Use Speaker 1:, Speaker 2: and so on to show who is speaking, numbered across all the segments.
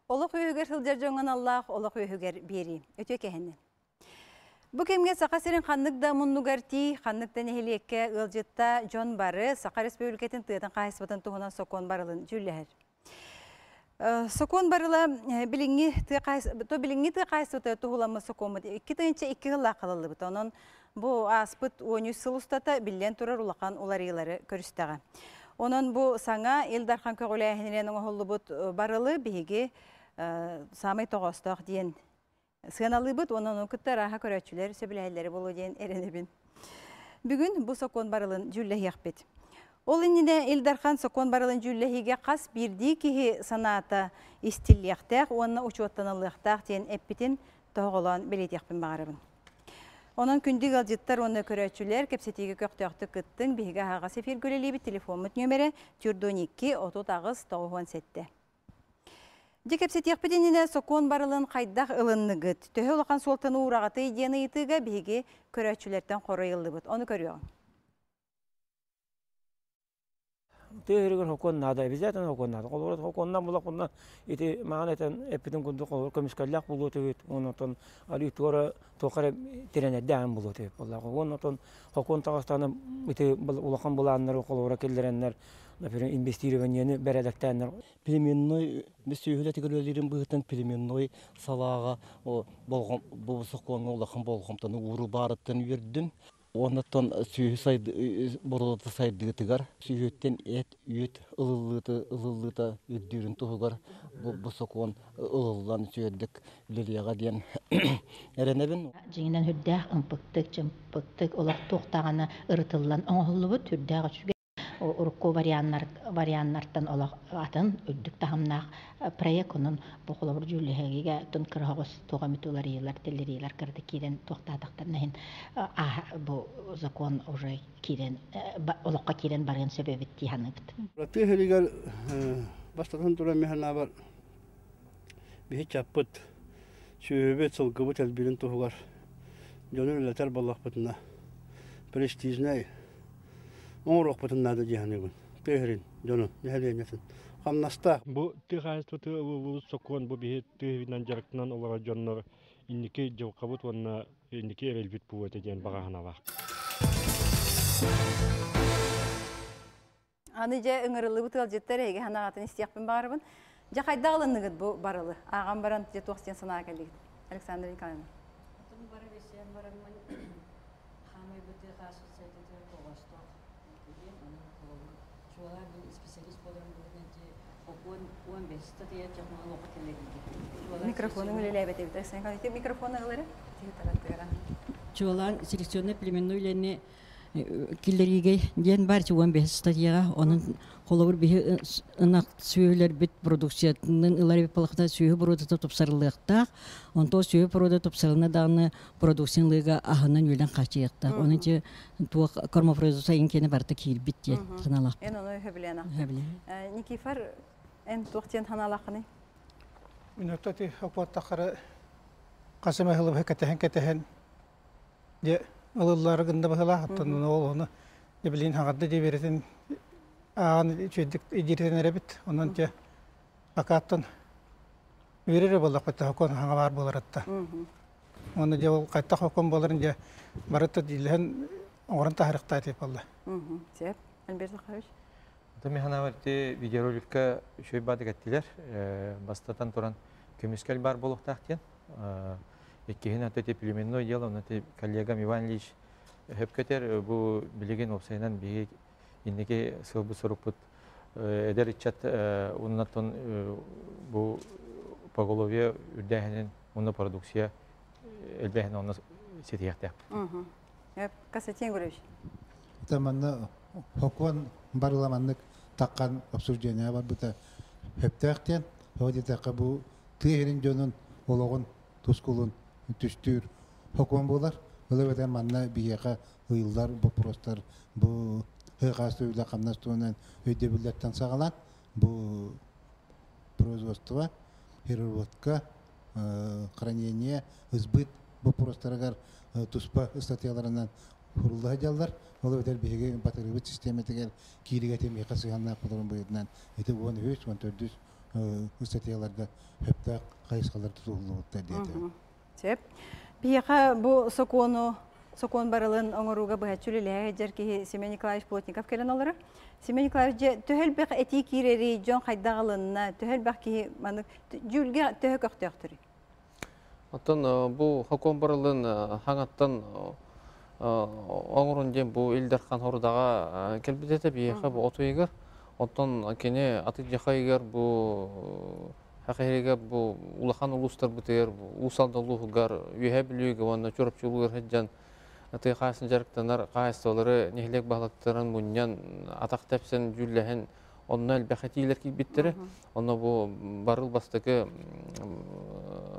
Speaker 1: Олох үөһүгэр сылдьар дьоҥҥо аналлаах олох үөһүгэр биэрии. Үтүө кэһини. Бу кэмҥэ Саха сирин ханнык да муннугар тиий, ханнык да нэһилиэккэ ыалдьытта дьон бары Саха Республикатын тыатын хаһайыстыбатын туһунан сокуон барылын дьүүллэһэр. Сокуон барыла билиҥҥи тыа то билиҥҥи тыа хаһайыстыбата туһуламмыт сокуоммут 2002 сыллаах халыллыбыт. Онон бу ааспыт 13 сыл устата биллэн турар улахан уларыйыылары көрүстэҕэ. Онон бу саҥа Ил Дархан көҕүлээһининэн оҥоһуллубут барылы биһиги саамай тоҕоостоох диэн сыаналыыбыт уонна ону кытта ырааһа көрөөччүлэр сөбүлэһэллэрэ буолуо диэн эрэнэбин. Бүгүн бу сокуон барылын дьүүллэһиэхпит. Ол иннинэ Ил Дархан сокуон барылын дьүүллэһиигэ хас биирдии киһи санаата истиллиэхтээх уонна учуоттаныллыахтаах диэн эппитин тоһоҕолоон бэлиэтиэхпин баҕарабын. Онон күндү ыалдьыттар уонна көрөөччүлэр кэпсэтиигэ көхтөөхтүк кыттыҥ. Биһиги аһаҕас эфиргэ үлэлиибит телефоммут нүөмэрэ 42 38 97. Дьэ кэпсэтиэхпит иннинэ сокуон барылын хайдах ылынныгыт? Төһө улахан суолтаны уураҕытый диэн ыйытыыга биһиги көрөөччүлэртэн хоруй ыллыбыт. Ону көрүөҕүҥ.
Speaker 2: Тыа сиригэр хокуон наада, обязательно хокуон наада. Холобура, хокуоннан булахпына ити маҕан этэн эппитин курдук холобур көмүскэллээх буолуо этибит. Онон арыы туора туохха эрэ тирэнэрдээх буолуо этибит буоллаҕа. Онон хокуон таҕыстаҕына ити улахан былааннары холобура киллэрэннэр, например, инвестированиены бэрээдэктээннэр
Speaker 3: Племенной сүөһүлэтигэр үлэлиирин быһыытынан племенной салааҕа бу сокуоҥҥа улахан болҕомтону ууруу баарыттан үөрдүм. Уоннаттан сүөһү боруодата сайдыытыгар сүөһүттэн эт, үүт ылыллыыта, ылыллыыта үрдүүрүн туһугар бу сокуон ылыллан үчүгэйдик үлэлиэҕэ диэн эрэнэбин.
Speaker 4: Дьиҥинэн сүрдээх ымпыктык, чымпыктык олох туохтаҕына ырытыллан оҥоһуллубут сүрдээх үчүгэй урукку варианнар варианнартан олох атын үрдүк таһымнаах проект онон бу холобур дьүүллэһиигэ тун кыраһаҕыс туох эмит уларыйыылар тиллэриилэр кырата киирэн туохтаатахтарына иһин бу закон уже киирэн олоххо киирэн барыан сөп эбит дии саныыбыт.
Speaker 5: Тыа сиригэр бастатан туран мин санаабар биһи чаппыт сүөһүбүт сылгыбыт элбиирин туһугар дьону үлэлэтэр буоллахпытына престижнэй оҥоруохпутун наада дии саныыбын. Тыа сирин дьонун, нэһилиэнньэтин хамнастаах.
Speaker 6: Бу тыа хаһаайыстыбата ылыллыбыт сокуон бу биһи тыа сиринэн дьарыктанан олорор дьоннор инники дьылҕабыт уонна инники эрэлбит буолуо этэ диэн баҕа санаалаах.
Speaker 1: Аны дьэ ыҥырыллыбыт ыалдьыттар эһиги санаҕытын истиэхпин баҕарабын. Дьэ хайдах ылынныгыт бу барылы? Ааҕан баран дьэ туох диэн санаа кэллигит? Александра Николаевна.
Speaker 7: Бары бэсиэн бараммын хаамай бытыы хаасыссайтытыгар тоҕоостоох диэн онон холобур чуолаан мин специалист буоларым быһыытынан ти окуон 15 статья технология кэллэрийгэ
Speaker 1: Микрофонун үлэлээбэт эбит. Александр Николаевич, микрофону ылары.
Speaker 7: Чуолаан селекционный племенной үлэни киллэриигэ диэн баар 15 статьяҕа онон холобур биһи ынах сүөһүлэрбит продукциятынан ылар эбит буоллахпытына сүөһү боруодата тупсарыллыахтаах онтон сүөһү боруода тупсарылына даҕаны продукцияны ылыыга аһынан үөлэн хааччыйыахтаах онон ити туох кормопроизводство иҥкиэнэ барыта киирбит диэн санаалаах
Speaker 1: Эн ону өһөбүлээн Никифор эн туох диэн санаалааххыный
Speaker 8: Минутта ти опуоттахара хасыма хылыбы кэтэһэн кэтэһэн Дьэ, ылыллаары гынна быһыылаах, оттон ол ону дьэ билигин хаҥарда диэбэритин ааҕан үчүгэйдик идииритэн эрэбит. Онон дьэ бакааттан үөрэр буоллахпыт хокуон хаҥа баар буоларатта. Уонна дьэ ол хайтах хокуон буоларын дьэ барыта диилэһэн оҥорон таһаарыахтаа этип буолла.
Speaker 1: Сөп. Альберт Захарович.
Speaker 9: Мин санаабар ити видеороликка үчүгэй баадык эттилэр. Бастатан туран көмүскэл баар буолуохтаах диэн. Иккиһин аты ити племенной дело, оны ити коллегам Иван Ильич хөпкөтөр бу билигин уопсайынан биһиги инники сылбыт сорукпут эдэр ыччат уоннаттан бу поголовье үрдээһинин уонна продукция элбээһин онно ситиһиэхтээх.
Speaker 1: Константин Егорович.
Speaker 10: Это манна хокуон барыла маннык таккан обсуждение барбыта хөптөөх диэн, ол диэтэххэ бу тыа сирин дьонун олоҕун тускулун түстүүр сокуон буолар. Ол эбэтэр манна биһиэхэ ыйыллар боппуруостар бу ыһык үлэ-хамнас туһунан өйдөбүллэртэн саҕалаан бу производство, переработка, хранение, сбыт боппуруостарыгар туспа ыстатыйаларынан сурулла сылдьаллар. Ол эбэтэр биһиги батарыыбыт систиэмэтигэр кииригэ тимиэхэ сыһыаннаах болорун быһыытынан ити 13, 14 ыстатыйаларга хөптөөх хайысхалар тутуллубуттар диэтэ.
Speaker 1: Сөп. Биһиэхэ бу сокуону сокуон барылын оҥорууга быһаччы үлэлэһэ сылдьар киһи Семен Николаевич Плотников кэлэн олорор. Семен Николаевич, дьэ, төһө элбэх этии киирэрий, дьон хайдах ылынна, төһө элбэх киһи маннык дьүүлгэ төһө көхтөөхтөрүй?
Speaker 11: Оттон бу хокуон барылын хаҥаттан оҥорун диэн бу Ил Дархан хорудаҕа кэлбит этэ биһиэхэ бу от ыйыгар. Оттон кини атырдьах ыйыгар бу Хахиһигэ бу улахан улуустарбытыгар Уус Алдан улууһугар, Үөһээ Бүлүүгэ уонна Чурапчы улууһугар сылдьан тыа хаһаайыстыбатын дьарыктанар хаһаайыстыбалары нэһилиэк баһылыктарын мунньан атах тэпсэн дьүүллэһэн онно элбэх этиилэр киирбиттэрэ. Онно бу барыл бастакы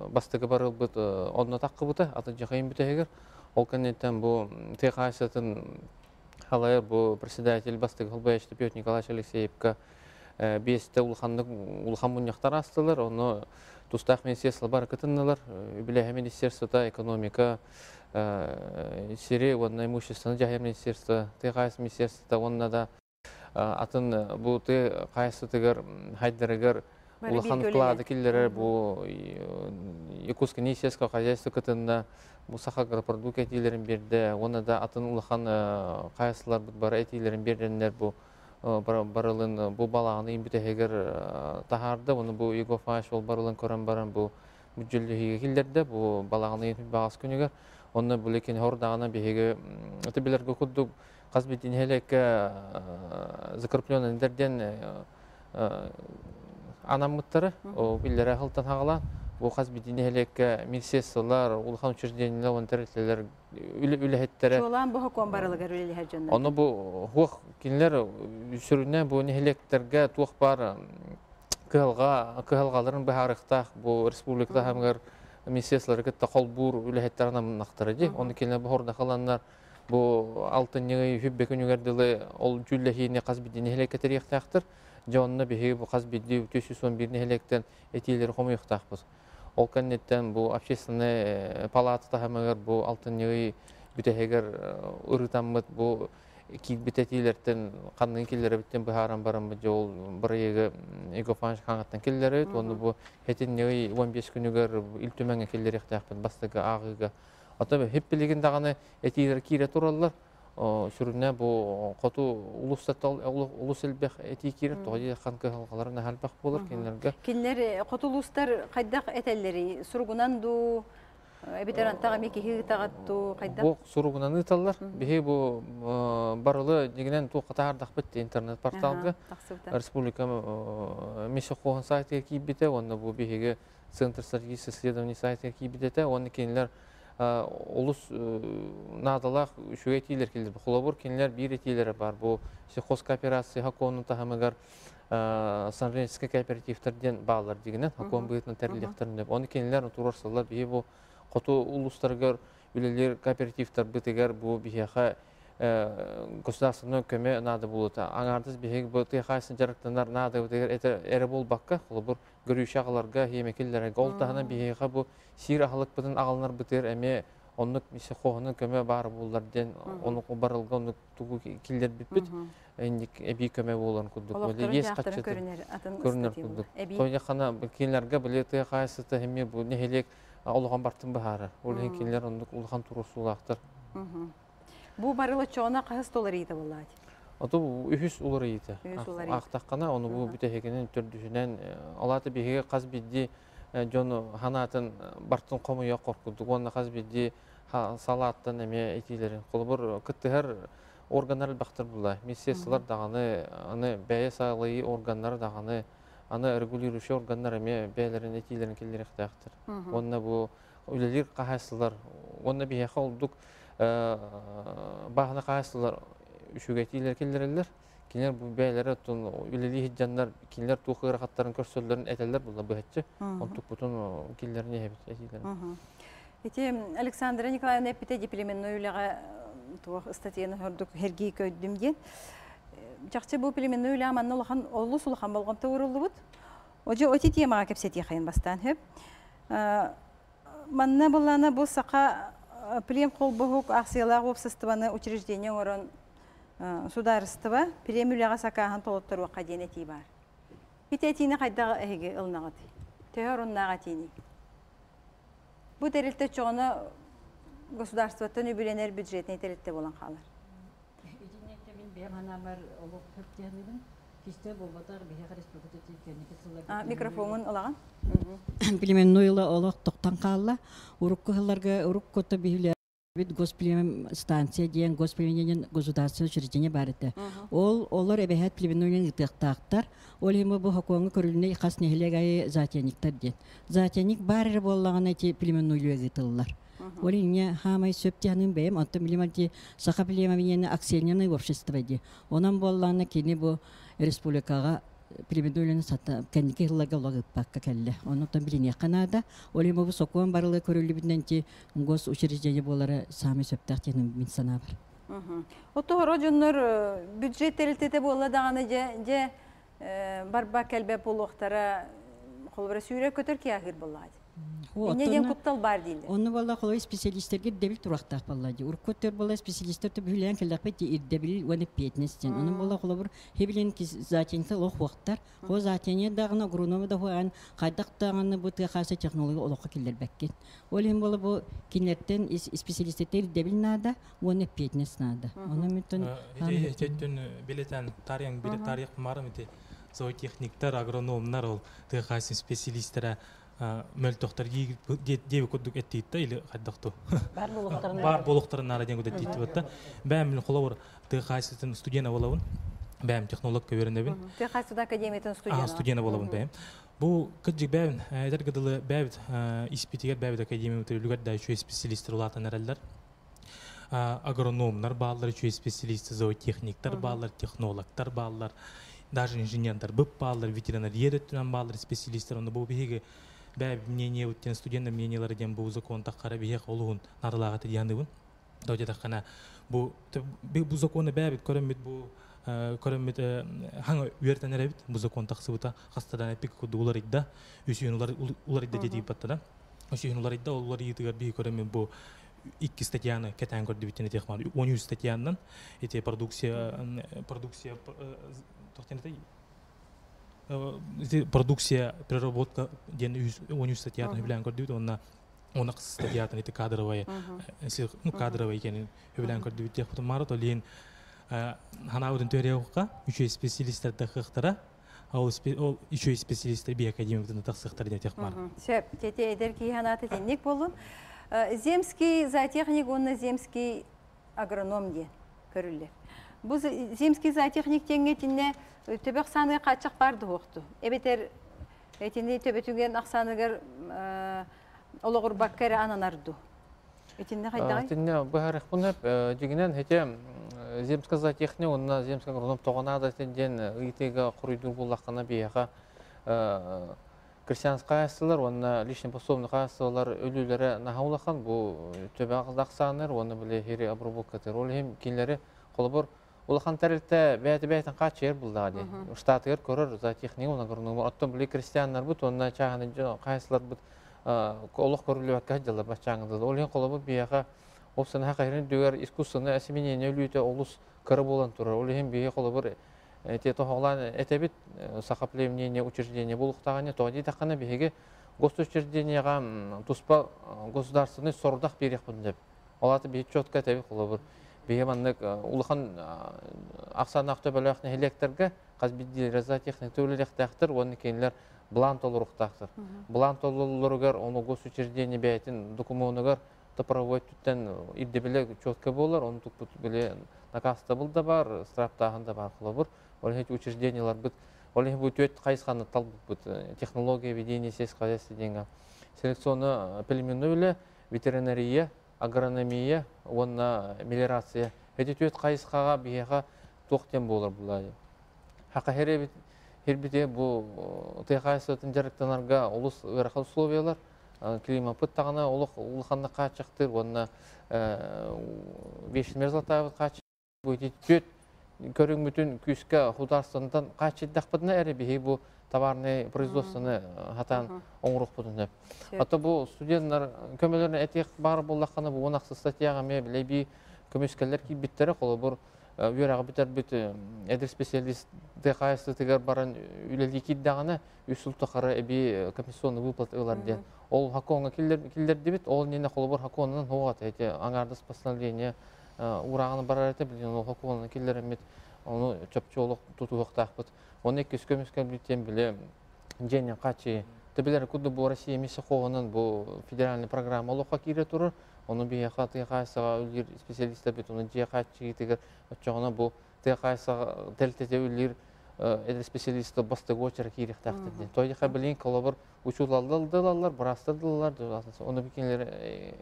Speaker 11: бастакы барылбыт онно таххыбыта атырдьах ыйын бүтэһигэр. Ол кэнниттэн бу тыа хаһаайыстыбатын халайар бу председатель бастакы холбояччы Петр Николаевич Алексеевка биэстэ улаханнык улахан мунньахтар аастылар. Онно тустаах министерство бары кытыннылар. Үбүлээһин министерствота, экономика, сири уонна имуществоны дьаһайар министерство, тыа хаһаайыстыбатын министерствота уонна да атын бу тыа хаһаайыстыбатыгар хайдарыгар улахан вклады киллэрэр бу Якутское сельское хозяйство кытынна, бу Саха агропродукт этиилэрин биэрдэ уонна да атын улахан хаһаайыстыбаларбыт бары этиилэрин биэрдэннэр бу барылын бу балаҕаны ыйын бүтэһигэр таһаарда. Уонна бу Егор Фанович ол барылын көрөн баран бу бүддьүллүһүүгэ киллэрдэ бу балаҕан ыйын баҕас күнүгэр. Онно бу лекин хордаҕына биһиги ити билэргэ курдук хас биирдии нэһилиэккэ закрепленный диэн анаммыттары биллэрэ сылтан хаҕалаан бу хас биирдии нэһилиэккэ министерстволар, улахан учреждениелар уонна тэрилтэлэр үлэһиттэрэ
Speaker 1: Чуолаан бу хокуон барылыгар үлэлэһэр дьоннор.
Speaker 11: Ону бу хуох кинилэр сүрүнэ бу нэһилиэктэргэ туох баар кыһалҕа кыһалҕаларын быһаарыахтаах бу республика таһымыгар министерстволары кытта холбуур үлэһиттэр анамнахтара дии. Ону кинилэр бу хордахаланнар бу алтынньы хүббэ күнүгэр дылы ол дьүүллэһиини хас биирдии нэһилиэккэ тэриэхтээхтэр. Дьэ онно биһиги бу хас биирдии 411 нэһилиэктэн этиилэри хомуйуохтаахпыт. Ол кэнниттэн бу общественный палата таһымыгар бу алтынньы бүтэһигэр ырытаммыт бу киирбит этиилэртэн ханныгын киллэрэбиттэн быһааран бараммыт дьэ ол бырайыагы Егор Иванович хаҥаттан киллэрэбит уонна бу сэтинньи 15 күнүгэр Ил Түмэҥҥэ киллэриэхтээхпит бастакы ааҕыыга. Оттон хип билигин даҕаны этиилэр киирэ тураллар. Сүрүнэ бу хоту улуустартан улус элбэх этии киирэр, тоҕо диэтэххэ кыһалҕалара наһаа элбэх буолар кинилэргэ.
Speaker 1: Кинилэр хоту улуустар хайдах этэллэрий? Суругунан дуу, эбэтэр антах эмиэ киһи ыытаҕыт дуу, хайдах?
Speaker 11: Бу суругунан ыыталлар. Биһи бу барылы дьиҥинэн туохха таһаардахпыт интернет порталга республика миссия сайтыгар киирбитэ уонна бу биһиги Центр стратегических исследований сайтыгар киирбит этэ уонна кинилэр олус наадалаах үчүгэй этиилэр киллэр. Холобур, кинилэр биир этиилэрэ бар. Бу сельхозкооперация хокуонун таһымыгар снабженческай кооперативтар диэн бааллар дигинен хокуон быһыытынан тэриллиэхтэрин. Оны кинилэр туруорсаллар биһи бу хоту улуустарыгар үлэлиир кооперативтарбытыгар бу биһиэхэ государственной көмө наада буолута. Аҥаардас биһиги бу тыа хаһаайыстыбатын дьарыктанар наадабытыгар эрэ буолбакка, холобур, көрүүшэ аҕаларга, хиэмэкиллэргэ, ол таһынан биһиэхэ бу сиир аһылыкпытын аҕалынарбытыгар эмиэ оннук хоһунун көмө баар буоллар диэн ону барылга оннук тугу киллэрбиппит инник эбии көмө буоларын курдук
Speaker 1: есть көрүнэр
Speaker 11: курдук тойяхана кинилэргэ били тыа хаһаайыстыбата эмиэ бу нэһилиэк улахан бартын быһаарар, ол иһин кинилэр оннук улахан туруорсуулаахтар.
Speaker 1: Бу барыл оччоҕуна хаһыс уларыйыыта буоллаат?
Speaker 11: Ото үһүс уларыйыыта. Аахтаххана ону бу бүтэһигинэн төрдүһүнэн алаата биһиги хас биирдии дьон ханаатын бартын хомуйа коркудук уонна хас биирдии салааттан эмиэ этиилэрин холобур кыттыһар органнар элбэхтэр була министерстволар даҕаны, аны бэйэ саалайыы органнара даҕаны, аны регулирующий органнар эмиэ бэйэлэрин этиилэрин киллэриэхтээхтэр уонна бу үлэлиир хаһаайыстылар уонна биһиэхэ олдук бааһына хаһаайыстылар үчүгэй этиилэр киллэрэллэр. Кинилэр бу бэйэлэрэ оттон үлэлии сылдьаннар кинилэр туох ыарахаттарын көрсөллөрүн этэллэр була быһаччы. Онтукпутун киллэрин иһэбит этиилэрин.
Speaker 1: Ити Александра Николаевна эппитэ племенной үлэҕэ туох ыстатыйаны ордук хергии көйдүм диэн. Чахчы бу племенной үлэ манна улахан олус улахан болҕомто ууруллубут. Ожо оти темаҕа кэпсэтиэхэйин бастаан хөп. Манна буллана бу саха плем холбоһук аахсыйалаах уопсастыбаны учреждение оҥорон судаарыстыба плем үлэҕэ сакааһын толотторуохха диэн этии бар. Ити этиини хайдах эһиги ылынаҕыт? Төһө оруннаах этииний? Бу тэрилтэ чоҕуна государствоттан үбүлэнэр бюджетный тэрилтэ буолан хаалар.
Speaker 7: Итиннэ мин бэйэм санаабар олох хөп диэхнибин. Кистэл буолбатах биһиэхэ республика кэнники сылларга
Speaker 1: Микрофоҥун ылаҕын.
Speaker 7: Племенной олох тохтон хаалла. Урукку сылларга уруккута биһилэ бит госплем станция диэн госплем государственное учреждение бар этэ. Ол олор эбэһэт племенной ытыахтаахтар. Ол иһин бу хокуоҥҥа көрүлүнэ хас нэһилиэк айы зоотехниктар диэн. Зоотехник бар эрэ буоллаҕына ити племенной ыытыллар. Ол иһин хаамай сөп диһанын бэйэм онтон билим ди саха племени акционерное общество ди. Онон буоллаҕына кини бу республикаҕа племенной сата кэнники сылларга олох ыппакка кэллэ. Онон билиниэххэ наада. Ол иһин бу сокуон барылы көрүллүбүтүнэн ти госучреждение буолара саамай сөптөөх диэн мин санаабар.
Speaker 1: Отто дьоннор бюджет тэрилтэтэ буолла даҕаны дьэ барба кэлбэ буолуохтара холобура сүүрэр көтөр киаһыыр буоллаҕа. Инне диэн куттал бар дииллэр.
Speaker 7: Онну болла холой специалистерге ирдэбил турахтаах болла ди. Урукку болла специалисттер төбүлээн келлэхпет ирдэбил уонна петнес ден. Онун болла холобур хебилен зоотехниктер олох хуактар. Хо зоотехния дагына агрономы да хуан хайдак даганы бу тыхаса технология олохко киллербеккен. Ол хем болла бу кинлерден специалисттер ирдэбил нада, уонна петнес нада. Онун мүттөн
Speaker 12: Этеттен билетен тариян билет тарих марым ити зоотехниктер, агрономнар ол тыхасы специалисттер мөлтөхтөр деби курдук эттиитта или хайдахту.
Speaker 13: Бар болуктарын.
Speaker 12: Бар болуктарын нара ден кудет дийтти батта. Бәм холовор тыхасытын студена болабын. Бәм технолог көверенебин.
Speaker 1: Тыхасыда академиятын студена.
Speaker 12: Студена болабын бәм. Бу кыджик бәбин эдер гыдылы бәбит испитигер бәбит академия үлүгер да үчү специалисттер улаатан эреллер. Агрономнар баалар, үчү специалист, зоотехниктар баалар, технологтар баалар, даже инженердар бып баалар, ветеринария өттүнөн баалар специалисттер. Онда бу биһиги бәб мнение уттен студенттер мнениялары ден бу закон таққара биһиэх олуһун нарылаага тедияныбын. Дойдя таққана бу бу законы бәбит көрөммүт бу көрөммүт хаңа үертен бу закон тақсыбыта хастадан эпик куду улар идда үсүйүн улар улар идда деди баттада үсүйүн улар идда улар йытыгар биһи көрөммүт бу икки статьяны кетен көрдү бүтүн этих 13 статьяндан эти продукция продукция переработка ден 13 статьятын хүлән көрдү онна она статьятын эти кадровая, ну кадровая екенин хүлән көрдү тех потом марат олин ханаудын төрөкка үчө специалисттер тахыктара ол үчө специалисттер би академиятын тахсыктар ден тех мар.
Speaker 1: Сөп, тете эдер ки ханаты тенник болун. Земский зоотехник онна земский агроном де көрүллер. Бу земский зоотехник теңге төбөк саны качак барды хоқту. Эбетер этини төбөтүген аксаныгар ологур баккары ананарду. Этинне хайдагай?
Speaker 11: Этинне бахарых буны дигинен хете земский зоотехник онна земский агроном тогонада ден ыйтыга куруйдур буллаккана бияха крестьянская кассалар, онна личный пособный кассалар өлүлөрө нахаулахан бу төбө аксаныр, оны биле хири обработка тер. Ол хем кинлери холобор улахан тарилте бәйті бәйтін қачы ер булда ди. Штатыгер көрөр зоотехник онна агроном. Оттон биле крестьяннар бут онна чаганы кайсылар бут олох көрүлүбәккә жылы бачаңды. Ол хем холобор бияха Опсан хакайрын дүгәр искусственное осеменение үлүтө олус кыры болан турар. Ол хем бие холобор те тохолан этебит сахаплемнение учреждение булуктаганы тоди тахана биһиги госучреждениега туспа государственный сордах берек бун деп. Олаты бии четко теби холобор. Биһи маннык улахан аксан актобөлөк нехилектерге каз бидди зоотехник төлелектактыр, оны кенлер блан толуруктактыр. Блан толуругар оны госучреждение бәйтин документыгар правовой түттен ирдебиле четко болар, оны тукпут биле наказ был да бар, страптагын да бар холобор. Ол хеч учреждениялар бит, ол бу төт кайсханы талбыт бит технология ведения сельского хозяйства деньга. Селекционный племенной биле ветеринария, агрономия, онна мелиорация. Эти төт кайсхага бияха тоқтен болар булай. Хака хербите бу тыйхайсытын жарыктанарга улус ыраха условиялар, климат пыттагына улух улуханна качыктыр, онна беш мерзлатабыт кач. Бу төт көрүңмүтүн күскә хударстандан качыддакпытына эри биһи бу товарный производствоны хатан оңрук деп. Ата бу студенттер көмөлөрүнө этих бар буллакканы бу 16 статьяга ме билеби көмүскелер кийбиттере холобур Үөрэҕи бүтэрбит эдэр специалист тыа баран үлэлии киирдэҕинэ үс сыл тухары эбии компенсационный выплата ылар диэн. Ол хакоҥҥа киллэрдибит, ол иннинэ холобур хаконунан хуоҕат эти аҥаардас постановление уурааҕын барар этэ, билигин ол хаконунан киллэриммит, ону чопчу олох тутуһуохтаахпыт. Оны иккис көмүскэл били дьиэнэн хааччыйыы. Тэбилэр курдук бу Россия миссия хоһунан бу федеральный программа олоххо киирэ турар. Ону биһиэхэ тыа хаайсаҕа үлэлиир специалистар бит, ону дьиэ хааччыйыытыгар оччоҕуна бу тыа хаайсаҕа тэрилтэтэ үлэлиир эдэр специалист бастакы очередь киириэхтээхтэр диэн. Той билин колобор учууталлар быраастар дылалар, ону бикинлер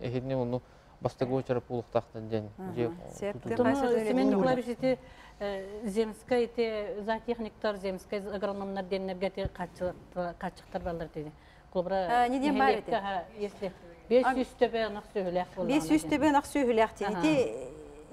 Speaker 11: эһидни ону бастакы очередь пулуктаахтар диэн.
Speaker 13: Семен Николаевич ити земскай ити зоотехниктар, земскай агрономнар деннерге ити каччыктар балар деди. Колобра
Speaker 1: Не ден бар ити?
Speaker 13: Если 500 төбө ынах сүөһүлээх боллаҕына.
Speaker 1: 500 төбө ынах сүөһүлээх дии.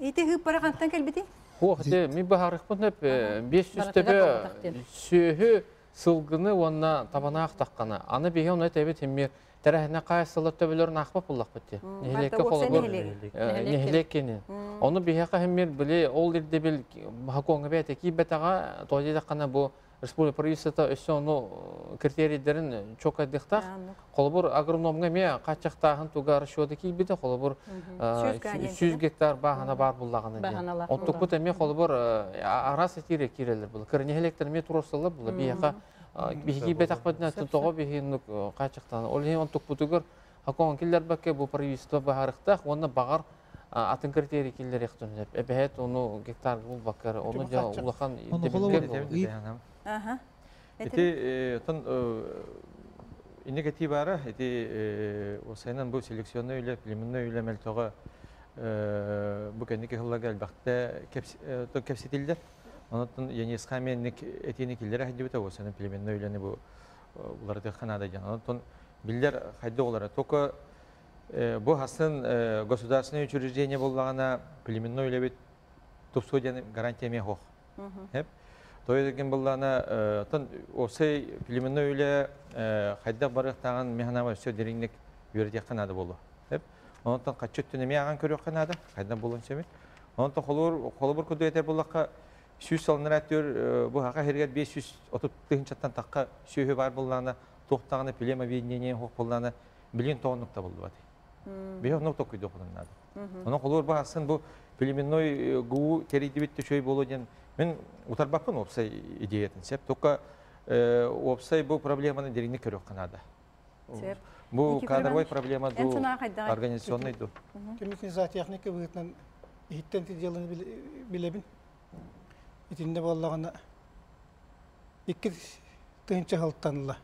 Speaker 1: Ити ити хыппара хантан кэлбити?
Speaker 11: Хуох, те ми баһарыхпын хөп 500 төбө сүөһү сылгыны уонна табанаах таххана. Аны биһи оны тэбит химмир тәрәһинэ кайсылар төбөлөрүн ахпа буллахпыт ти. Нэһилекке холобур нэһилеккени. Оны биһиэхэ химмир били ол ирдебил хакоҥа бэйэтэ киирбэтэҕэ тоҕо бу республика правительствота өссө ону критерийдерин чокайдыхтаах. Холобур агрономга эмиэ каччахтааһын туга расчеты киирбитэ, холобур 100 гектар баахана бар буллагана диэн. Онтукпут эмиэ холобур арас этире киирелер була. Кыр нэһилиэктер эмиэ турорсалар була. Биһиэхэ биһиги бэтахпытына тоҕо биһиги каччахтаан. Ол иһин онтукпутугар хакон киллербекке бу правительство баһарыхтаах, уонна багар атын критерий киллериэхтун. Эбэһэт ону гектар булбаккар, ону жа улахан
Speaker 9: ирдэбилге. Ити тон инники бара, ити осайнан бу селекционный үлэ, племенной үлэ мелтөҕө бу кэнники хылларга элбэхтэ кэпсэтилдер. Онотон янисхаменник этини киллere хадибите осайнан племенной үлэни бу улары ханада жан. Онотон биллер хайды олара. Только бу хасын государственное учреждение боллагана племенной үлэ бит тупсу диэн гарантия ме хох. Хеп. Той деген боллана тон осай племенной үлэ хайда барыктаган механама өссө дириңник үйрөтиэххэ надо болу. Хеп. Онтон каччыт түнеме аган көрүөххэ надо, хайда болун сөмүт. Онтон холур холобур куду этер боллакка 100 салынар әттөр бу хака хергер 530 тыһынчаттан такка сүйү бар боллана тохтаганы плема объединение хок боллана билин тооннукта болду бати. Бихо нок токуйду хонун надо. Онон холур басын бу племенной гуу теридибит төшөй болу ден мен утарбаппын опсай идеятын сеп. Только опсай бу проблеманы дереңне көрөк канада. Бу кадровой проблема ду, организационный ду.
Speaker 8: Кемикин зоотехника быытынан иһиттен тиделаны билебин. Итинде боллагана икки тыынча халтанла.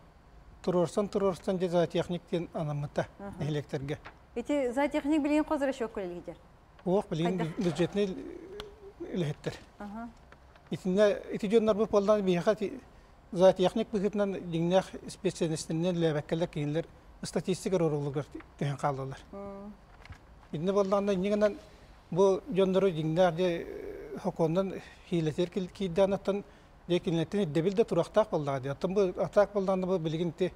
Speaker 8: Турорсан турорсан же зоотехник ден анамыта электрге.
Speaker 1: Ити зоотехник билген козыр шок көлгидер.
Speaker 8: Ох, билген бюджетный үлэхеттер. Итинне ити жоннор бу болдан биха зоотехник быхытынан диңнэх специалистеринен лебеккелер кинилер статистика ролугар тehen калдылар. Итинне болданда нигенен бу жоннору диңнэх де хокондан хилетер кийданаттан декинлеттен дебил де турактак болдага ди. Аттан бу атак болданда бу билигин те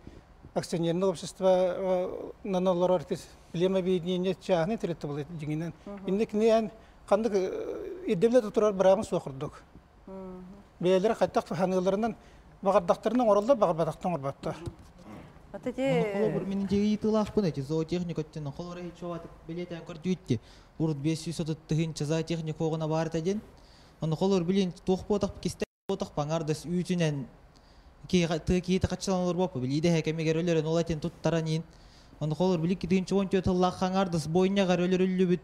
Speaker 8: акционерное общество наналар артис племя объединение чахны тиретте болот диңинен. Инне кинен кандык ирдебиле турар барамыз сокурдук. Бээлер кайтак ханыыларынан багардактарынан оролдор багарбатактан орбаттар.
Speaker 1: Вот эти
Speaker 14: Холобур мен жеги тылаахпын эти зоотехник өттен холор хичуат билетен көрдүйтти. Урут 530 тыһынча зоотехник оҕуна бар ден. Оны холор билин туох ботак кисте ботак паңардас үтүнен ки ты ки такачылан олор бопу били иде хекемегер өлөрөн ол этен туттаранин. Оны холор били ки тыһынча он тыллаах хаңардас бойнягар өлөр үллүбүт.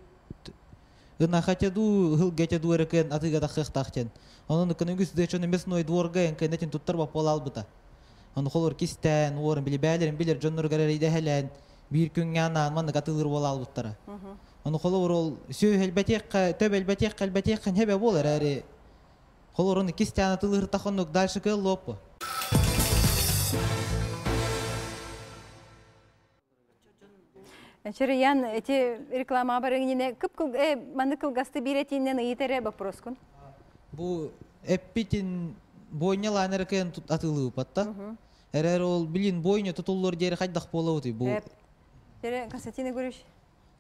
Speaker 14: Ына хотяду хыл гетяду эрекен атыга тахыхтахтен. Онун көнүгүс дэчон мясной дворга энкенетин туттар бап албыта. Оны холор кистен, уорын били бээлерин билер жоннор гарер идехелен бир күнгө анан манны катылыр бола албыттара. Оны холор ол сөө элбетек төб элбетек элбетек хебе болар әри. Холор оны кистен атылыр тахоннук дальше кыл лоппу.
Speaker 1: Чырыян эти реклама барыңине кып кыл маны кылгасты биретинен ыйтере вопроскун.
Speaker 14: Бу эппитин бойня лайнеркен атылыы патта. Эрер ол билин бойня тутуллор жери хайдах болобут бу.
Speaker 1: Тере Константин Егорович.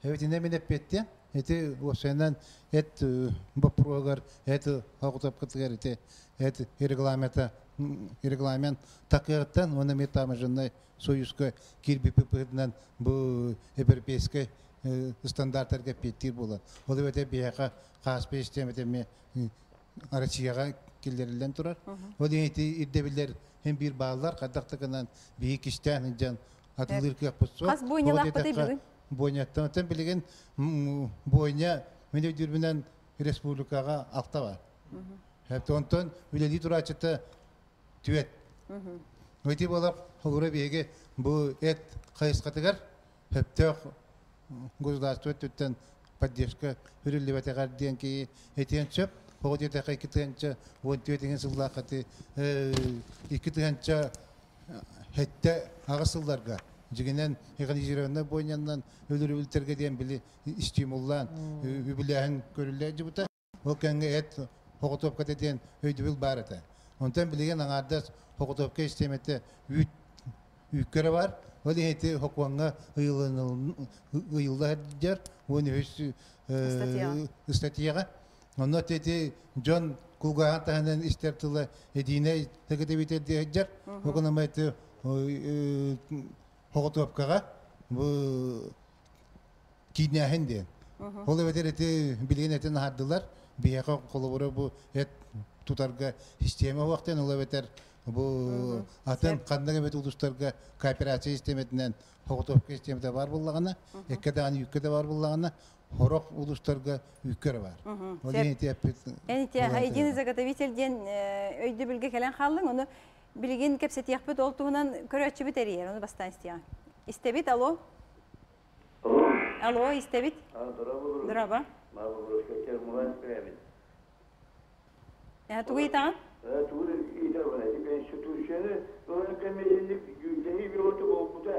Speaker 10: Evet, ине мен эппетте. Ити уопсайынан эт боппуруогар, эт оҕутапкытыгар ити эт регламента регламент такыаттан уонна эмиэ таможеннай союзка киирбиппит быһыытынан бу европейскай стандарттарга эппиэттиир буолан. Ол эбэтэр биһиэхэ хааспа систиэмэтэ эмиэ Россияҕа киллэриллэн турар. Ол иһин ити ирдэбиллэр һин биир бааллар, хайдах да гынан биһи кистээн сылдьан атылыыр кыахпыт суох.
Speaker 1: Хас бойнялаахпытый бүгүн?
Speaker 10: Бойняттан оттон билигин бойня мин өйдүүрбүнэн республикаҕа алта бар. Онтон үлэлии турааччыта түөт. Ити буолар холура биһиги бу эт хайысхатыгар сөптөөх государство өттүттэн поддержка үрүллүбэтэҕэр диэн киһи этиэн сөп. Оҕо диэтэххэ 2014 сыллаахха 2007-8 сылларга дьигинэн механизированный бойняннан өлөрүбүлтэргэ диэн били стимуллаан үбүлээһин көрүллэ дьыбыта. Ол кэмҥэ эт хоготуопката диэн өйдөбүл баар этэ. Онтон билигин аҥаардас хоготуопка систиэмэтэ үүт үүккэрэ бар. Ол иһин ити хокуоҥҥа ыйылла сылдьар 13 ыстатыйаҕа. Онно ити дьон кулгааҕын таһынан истэр тыла едиинэй тагытабитэ диэ сылдьар. Ол гынан ити хоготуопкаҕа бу кииннээһин диэн. Ол эбэтэр ити билигин этин аһардылар. Биһиэхэ холобура бу эт тутарга систиэмэ уохтан ол эбэтэр бу атын ханнык эбит улуустарга кооперация систиэмэтинэн хоготовка систиэмэтэ бар буоллаҕына, эккэ даҕаны үүккэ да бар буоллаҕына, хорох улуустарга үүккэ эрэ бар. Ол иһин ити эппит
Speaker 1: Эн ити единый заготовитель диэн өйдөбүлгэ кэлэн хааллыҥ, ону билигин кэпсэтиэхпит ол туһунан көрөөччүбүт эрийэр, ону бастаан истиэҕиҥ. Истэбит, алло. Алло, истэбит. Дороба. Тугу ыйытаҕын?
Speaker 15: Тугу ыйытабын? Конституцияны ылар кэмиһинник дьүүллэһии бөҕөтө буолбута.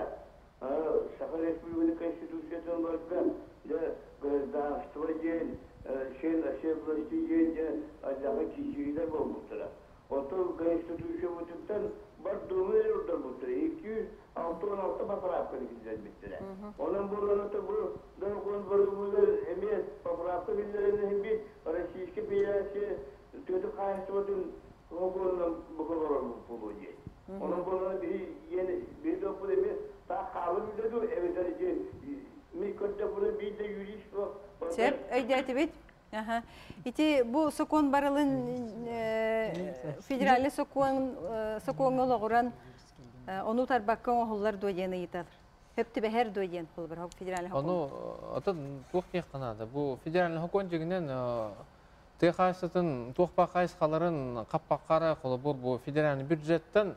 Speaker 15: Саха Республикатын Конституциятын ыларга дьэ гражданство диэн, член оседлости диэн дьэ ардахы киирсиилэр буолбуттара. Оттон Конституциябытыттан бар Дума эрэ урдарбыттара, 266 поправканы киллэрбиттэрэ. Онон буолан бу документ барылыгар эмиэ поправка киллэрэн иһин бит Российская Федерация тыатын хаһаайыстыбатын сокуонунан букалорор буолуо диэн. Онон буолан биһи иэн биһи доппут эмиэ таах хаалар үлэ дуу эбэтэр ми көрдөппүнэ биир да юрист суох.
Speaker 1: Сөп, өйдөөтүбүт. Ити бу сокуон барылын федеральный сокуон сокуоҥҥа олоҕуран ону утарбакка оҥоһуллар дуо диэн ыйытар. Хөп түбэһэр дуо диэн холобур федеральный сокуон.
Speaker 11: Ону атын туох диэххэ наада. Бу федеральный сокуон дьиҥинэн тыа хаһаайыстыбатын туох баар хайысхаларын хаппаххара холобур бу федеральный бюджеттан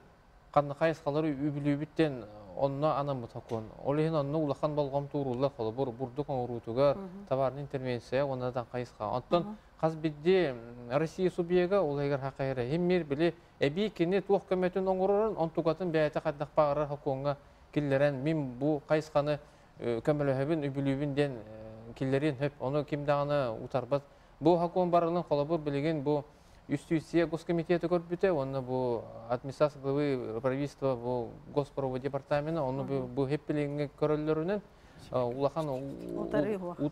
Speaker 11: ханна хайысхалары үбүлүүбүт онно анаммыт сокуон. Ол иһин онно улахан болҕомто ууруллар холобур бурдук оҥоруутугар, товарный интервенция уонна да хайысха. Оттон хас биирдии Россия субъега ол иһигэр хахайра химмир били эбии кини туох көмөтүн оҥорорун, онтукатын бэйэтэ хайдах баҕарар сокуоҥҥа киллэрэн мин бу хайысханы көмөлөһөбүн, үбүлүүбүн диэн киллэриэн сөп. Ону ким даҕаны утарбат. Бу сокуон барылын холобур билигин бу юстиция госкомитета көрбүтэ уонна бу администрация главы правительства бу госпрово департамена ону бу хеппилиҥҥэ көрөллөрүнэн улахан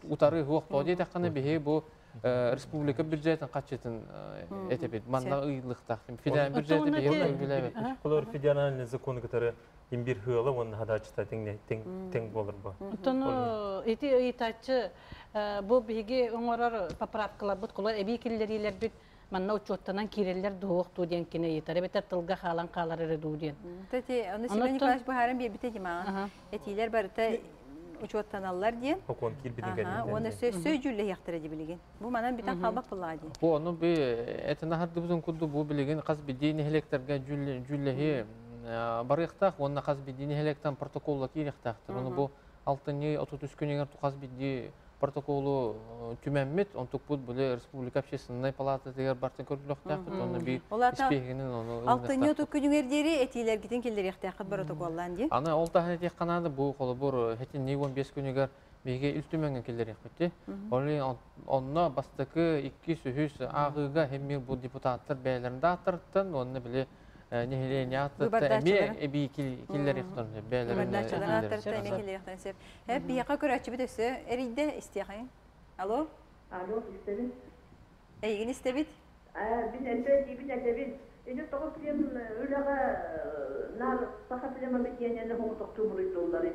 Speaker 11: утары хуох тоҕо диэтэххинэ биһи бу республика бюджетин хаччытын этебит манна ыйылыктаах федеральный бюджети биһи билэбит
Speaker 6: Олор федеральный законы кытары имбир хыала уонна хадаачыта тең тең болор бу.
Speaker 13: Оттон ити ыйытааччы бу биһиги оҥорор поправкаларбыт кулар эбии киллэриилэрбит манна учуоттанан киирэллэр дуһуох дуу диэн кини ыйытар эбэтэр тылга хаалан хаалар эрэ дуу диэн.
Speaker 1: Тэти ону Семен Николаевич быһааран биэрбитэ димаҕа. Этиилэр барыта учуоттаналлар диэн.
Speaker 6: Хокуон киирбитин кэнниттэн.
Speaker 1: Уонна сөй дьүүллэһиэхтэрэ ди билигин. Бу манан бүтэн хаалбат буоллаҕа дии.
Speaker 11: Бу ону би этин аһардыбытын курдук бу билигин хас биирдии нэһилиэктэргэ дьүүллэһии барыахтаах уонна хас биирдии нэһилиэктэн протоколла киириэхтээхтэр. Ону бу алтынньы 33 күнүгэр хас биирдии протоколу түмэммит, онтукпут били республика общественнай палататыгар бартын көрүлүөхтээхпит, онно би испиэһигинэн ону
Speaker 1: Алтынньы 30 күнүгэр диэри этиилэргитин киллэриэхтээххит протоколлаан дии.
Speaker 11: Аны ол таһын этиэх канаада бу холобур хэтинни 15 күнүгэр биһиги ил түмэҥҥэ киллэриэхпит. Ол онно бастакы икки сүһүс ааҕыыга хэммир бу депутаттар бэйэлэрин дааттарыттан уонна били нэһилиэнньэ ааттыттан эмиэ эбии киллэриэхтэрин бэйэлэрин
Speaker 1: Выбордааччылар ааттарыттан эмиэ киллэриэхтэрин сөп. Биһиэхэ көрөөччүбүт өссө эрийдэ истиэхэй. Алло.
Speaker 16: Алло, истэбин.
Speaker 1: Эйигин истэбит.
Speaker 16: Мин элбэ диибин этэбин. Ини тоҕо плем үлэҕэ наар саха племобедиэнияны хоҥотохтуу буруйдууллары.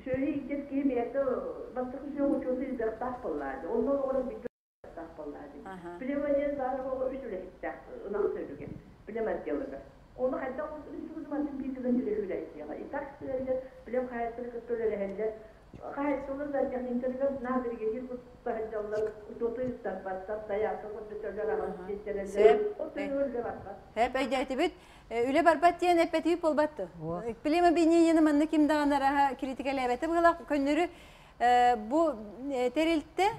Speaker 16: Сүөһү иитэр киһи бэйэтэ бастакы сүөһү учуоту ыытыахтаах буоллаады. Онно олоҕуран бииргэ буоллаады. Плема диэн баар оҕо үс үлэһиттээх ынах сөлүгэ. Плем отделыгар. Оны хайдах институтуматын биир гынан үлэһиэҕэ. И так сыаллар плем хаһаайыстары кытта үлэлэһэллэр. Хаһаайыстыбалар да техниктэригэр наа бригадир куттаһылдьаллар, учуоту ыыттарбаттар, заявка көрдөтөллөр, аҕас тиэттэрэллэр. Ол түмүгэр үлэ барбат.
Speaker 1: Хэп өйдөөтүбүт. Үлэ барбат диэн эппэтиби буолбатты. Плема объединениени манна ким даҕаны араһа критикалээбэтэ быһылаах көннөрү бу тэрилтэ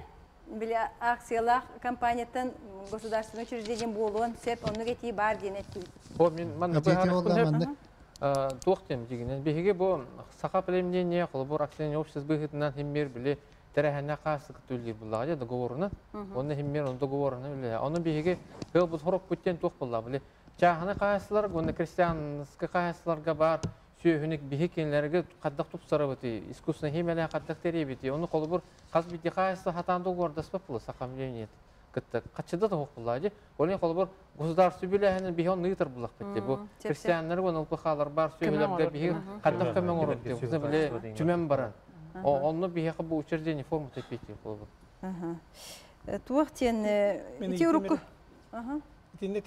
Speaker 1: били акциялаах компанияттан государственное учреждение буолуон сөп оннук этии баар диэн эттибит.
Speaker 11: Бу мин манна быһаарыахпын сөп. Туох диэн дигинен биһиги бу саха племнение холобур акционерное общество быһыытынан химмир били тэрээһиннэ хаастык түллир буллаҕа договорунан. Онно химмир он договорунан үлэ. Ону биһиги бу хорок буттен туох булла били чааһына хаайсылар уонна крестьянскай хаайсыларга бар сүөһүнүк биһи кинилэргэ хаддах тупсарабыты, искусственный химиялар хаддах теребити. Оны холобур хас бити хаайсы хатаан договордаспат була сахам леонид кытта каччыда тоһук булла. Олен холобур государство билэһинин биһи он ныытар буллах битти. Бу крестьяннар уон ЛПХ-лар бар сүөһүлэргэ биһи хаддах көмөң орот. Биле түмэн баран. Онну биһи бу учреждение форма теппети холобур.
Speaker 1: Туох тиэн ити урукку.
Speaker 8: Итинник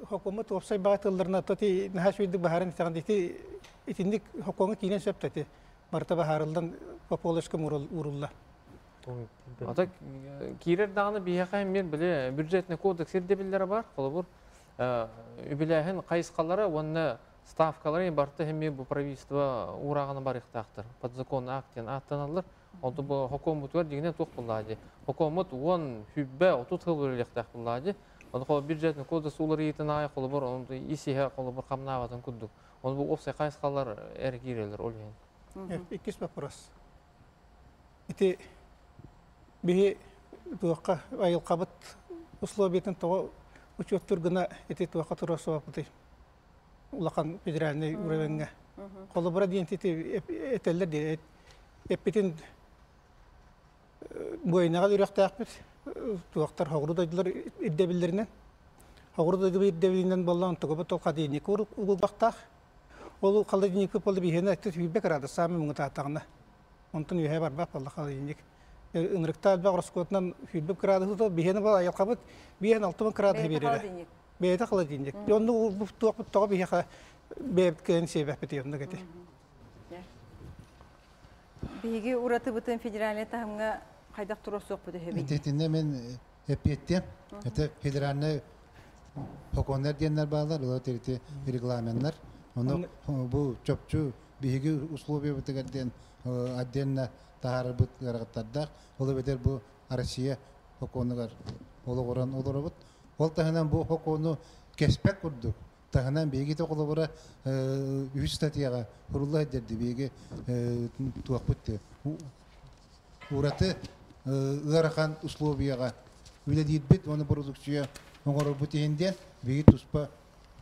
Speaker 8: хокума туопсай баатылларына тоти наһаа сүйдүк баһарын итаган ити итинник хокуңа киинен сөптөти барта баһарылдан пополышка урулла.
Speaker 11: Ата киирер даҕаны биһиэхэ мир биле бюджетный кодекс ирдэбиллэрэ бар. Холобур үбүлээһин хайысхалара уонна ставкалары барта хэмми бу правительство уурааҕына барыахтаахтар. Подзаконный акт диэн ааттаналлар. Онту бу хокуоммутугар дигинэ туох буллаа. Хокуоммут 10 хүббэ 30 хыл үлэлиэхтээх буллаа. Оны холобур бюджетный кодекс уларыйытын аайы холобур оны исиһэ холобур хамнаабатын курдук. Оны бу опсай хайысхалар эр киирэлэр ол иһин.
Speaker 8: Иккис вопрос. Ити биһи туохха айылқабыт условиятын тоҕо учуоттур гына ити туохха турар улахан федеральный уровеньга. Холобура диэн ити этеллер ди эппитин буойнаға үрөхтээхпит туохтар хоҕуру дойдулар ирдэбиллеринен хоҕуру дойду ирдэбилинен боллаан тугубут ол холодильник угулбахтаах ол холодильник болду биһиэнэ этте сүүрбэ градус саамы муҥутаатаҕына онтон үһэ барбах болла холодильник ынырыктаал бак роскотунан сүүрбэ градус биһиэнэ бол айылқабыт биһиэн 60 градус биэрэрэ бэйэтэ холодильник онну туохпут тоҕо биһиэхэ бэйэбит кыайан сиэбэппит оннук эти.
Speaker 1: Биһиги уратыбытын федеральный таһымҥа хайдах туросуохпут өһөбүн.
Speaker 10: Итинне мен эппиэттем. Это федеральный хоконнар диэннэр баалар, олар терити регламенттар. Оны бу чопчу биһиги условия бытыгар диэн отдельно таһаарбыт ыарахаттардаах. Ол эбэтэр бу Россия хоконугар олоҕуран олоробут. Ол таһынан бу хокону кеспек курдук. Таһынан биһиги тоқолобура үһүс статьяга хурулла дерди биһиги туохпут ураты ыарахан условияга үлэлиирбит оны продукция оҥорорбут иһиндиэн биһиги туспа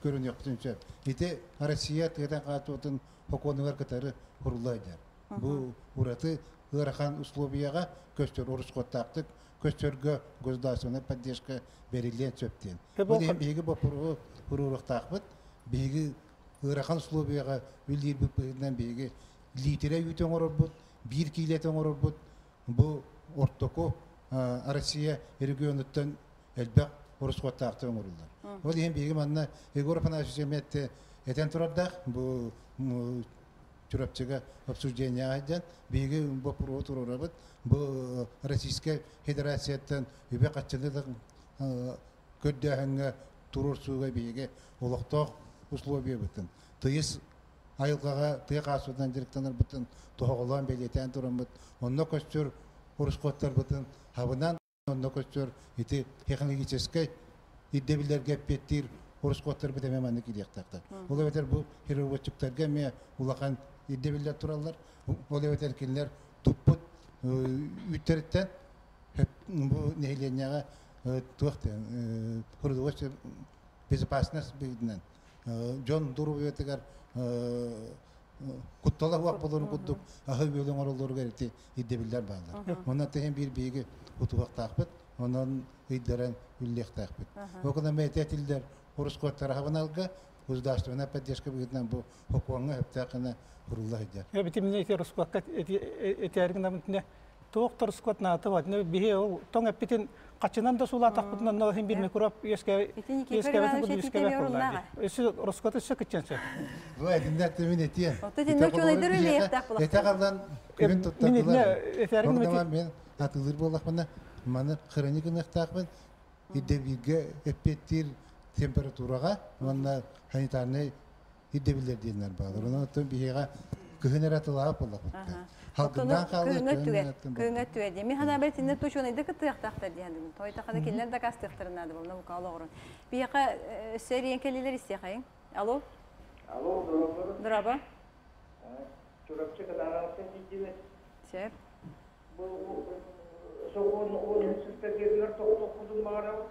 Speaker 10: көрүнүөхпүтүн сөп. Ити Россия тыатан хаатуотун хокуонугар кытары хурулла дер. Бу ураты ыарахан условияга көстөр орусхоттаахтык көстөргө государственная поддержка берилиэн сөп диэн. Бу диэн биһиги боппуругу хуруруктаахпыт. Биһиги ыарахан условияга үлэлиирбит быһыытынан биһиги литре үүтү оҥорорбут, биир киилет оҥорорбут. Бу ортоку Россия регионуттан элбэх орусхоттаахты оҥоруллар. Ол иһин биһиги манна Егор Афанасьевич эмиэтте этен турардаах бу Чурапчыга обсуждение айдан биһиги боппуругу турурабыт. Бу Российская Федерацияттан үбэ каччыны көрдөөһөҥҥө турурсууга биһиги олохтоох условия бытын. Тыйыс айылҕаҕа тыа хаасытынан директанарбытын тоһоҕолоон бэлиэтээн тураммыт. Онно көстөр урусхоттарбытын хабынан онно көстөр ити технологическай ирдэбилэргэ эппиэттиир урусхоттарбыт эмэ маннык кириэхтээхтэр. Ол эбэтэр бу хирургочуктарга эмиэ улахан ирдэбиллэр тураллар. Ол эбэтэр кинилэр туппут үттериттен бу нэһилиэнньэҕэ туох продовольствие безопасность быһыытынан дьон доруобуйатыгар куттал Куттала хуак болорун курдук аһы үөлүн оҥороллоругар ити ирдэбиллэр бааллар. Онон тэһин биир биһиги утуһуохтаахпыт, онон ыйдаран үллиэхтээхпит. Ол гынан бэйэтэ этиллэр ороскуоттара хабыналга государственная поддержка быһыытынан бу хокуоҥҥа сөптөөх гына курулла сылдьар.
Speaker 8: Битимне ити ороскуокка этээр гынабын туох да ороскуот наата бар. Биһи ол тоҥ эппитин хачынан да суулаатахпытынан но иһин бир микроб үөскээбэтин курдук үөскээбэт буоллаа. Өссө ороскуота өссө кыччан сөп.
Speaker 10: Бу этиннэр тимин этиэн.
Speaker 1: Отто тиннер чуонайдар үлэйэхтээх булахтар.
Speaker 10: Этэ қалдан күбүн туттардылар. Мен атылыр буоллахпына маны храни гыныахтаахпын ирдэбилгэ эппиэттиир температураҕа уонна санитарнай ирдэбиллэр диэннэр баалар. Онон оттон биһиэхэ кыһын эрэ атылаах буоллахпыт. Халгыннаан хаалыы
Speaker 1: Кыһыҥҥа өттүгэр дии. Мин санаабар итиннэ тучуонайда кыттыахтаахтар диэн дыбын. Тойта хана кинилэр дакаастыахтарын наада буолна бука олоҕурун. Биһиэхэ өссө эрийэн кэллилэр истиэхэйиҥ. Алло.
Speaker 15: Алло, дороба.
Speaker 1: Дороба.
Speaker 15: Чурапчы кытаанаҕыттан тиийдибит.
Speaker 1: Сөп.
Speaker 15: Бу сокуон он статьятыгар тохтохпутун баҕарабыт.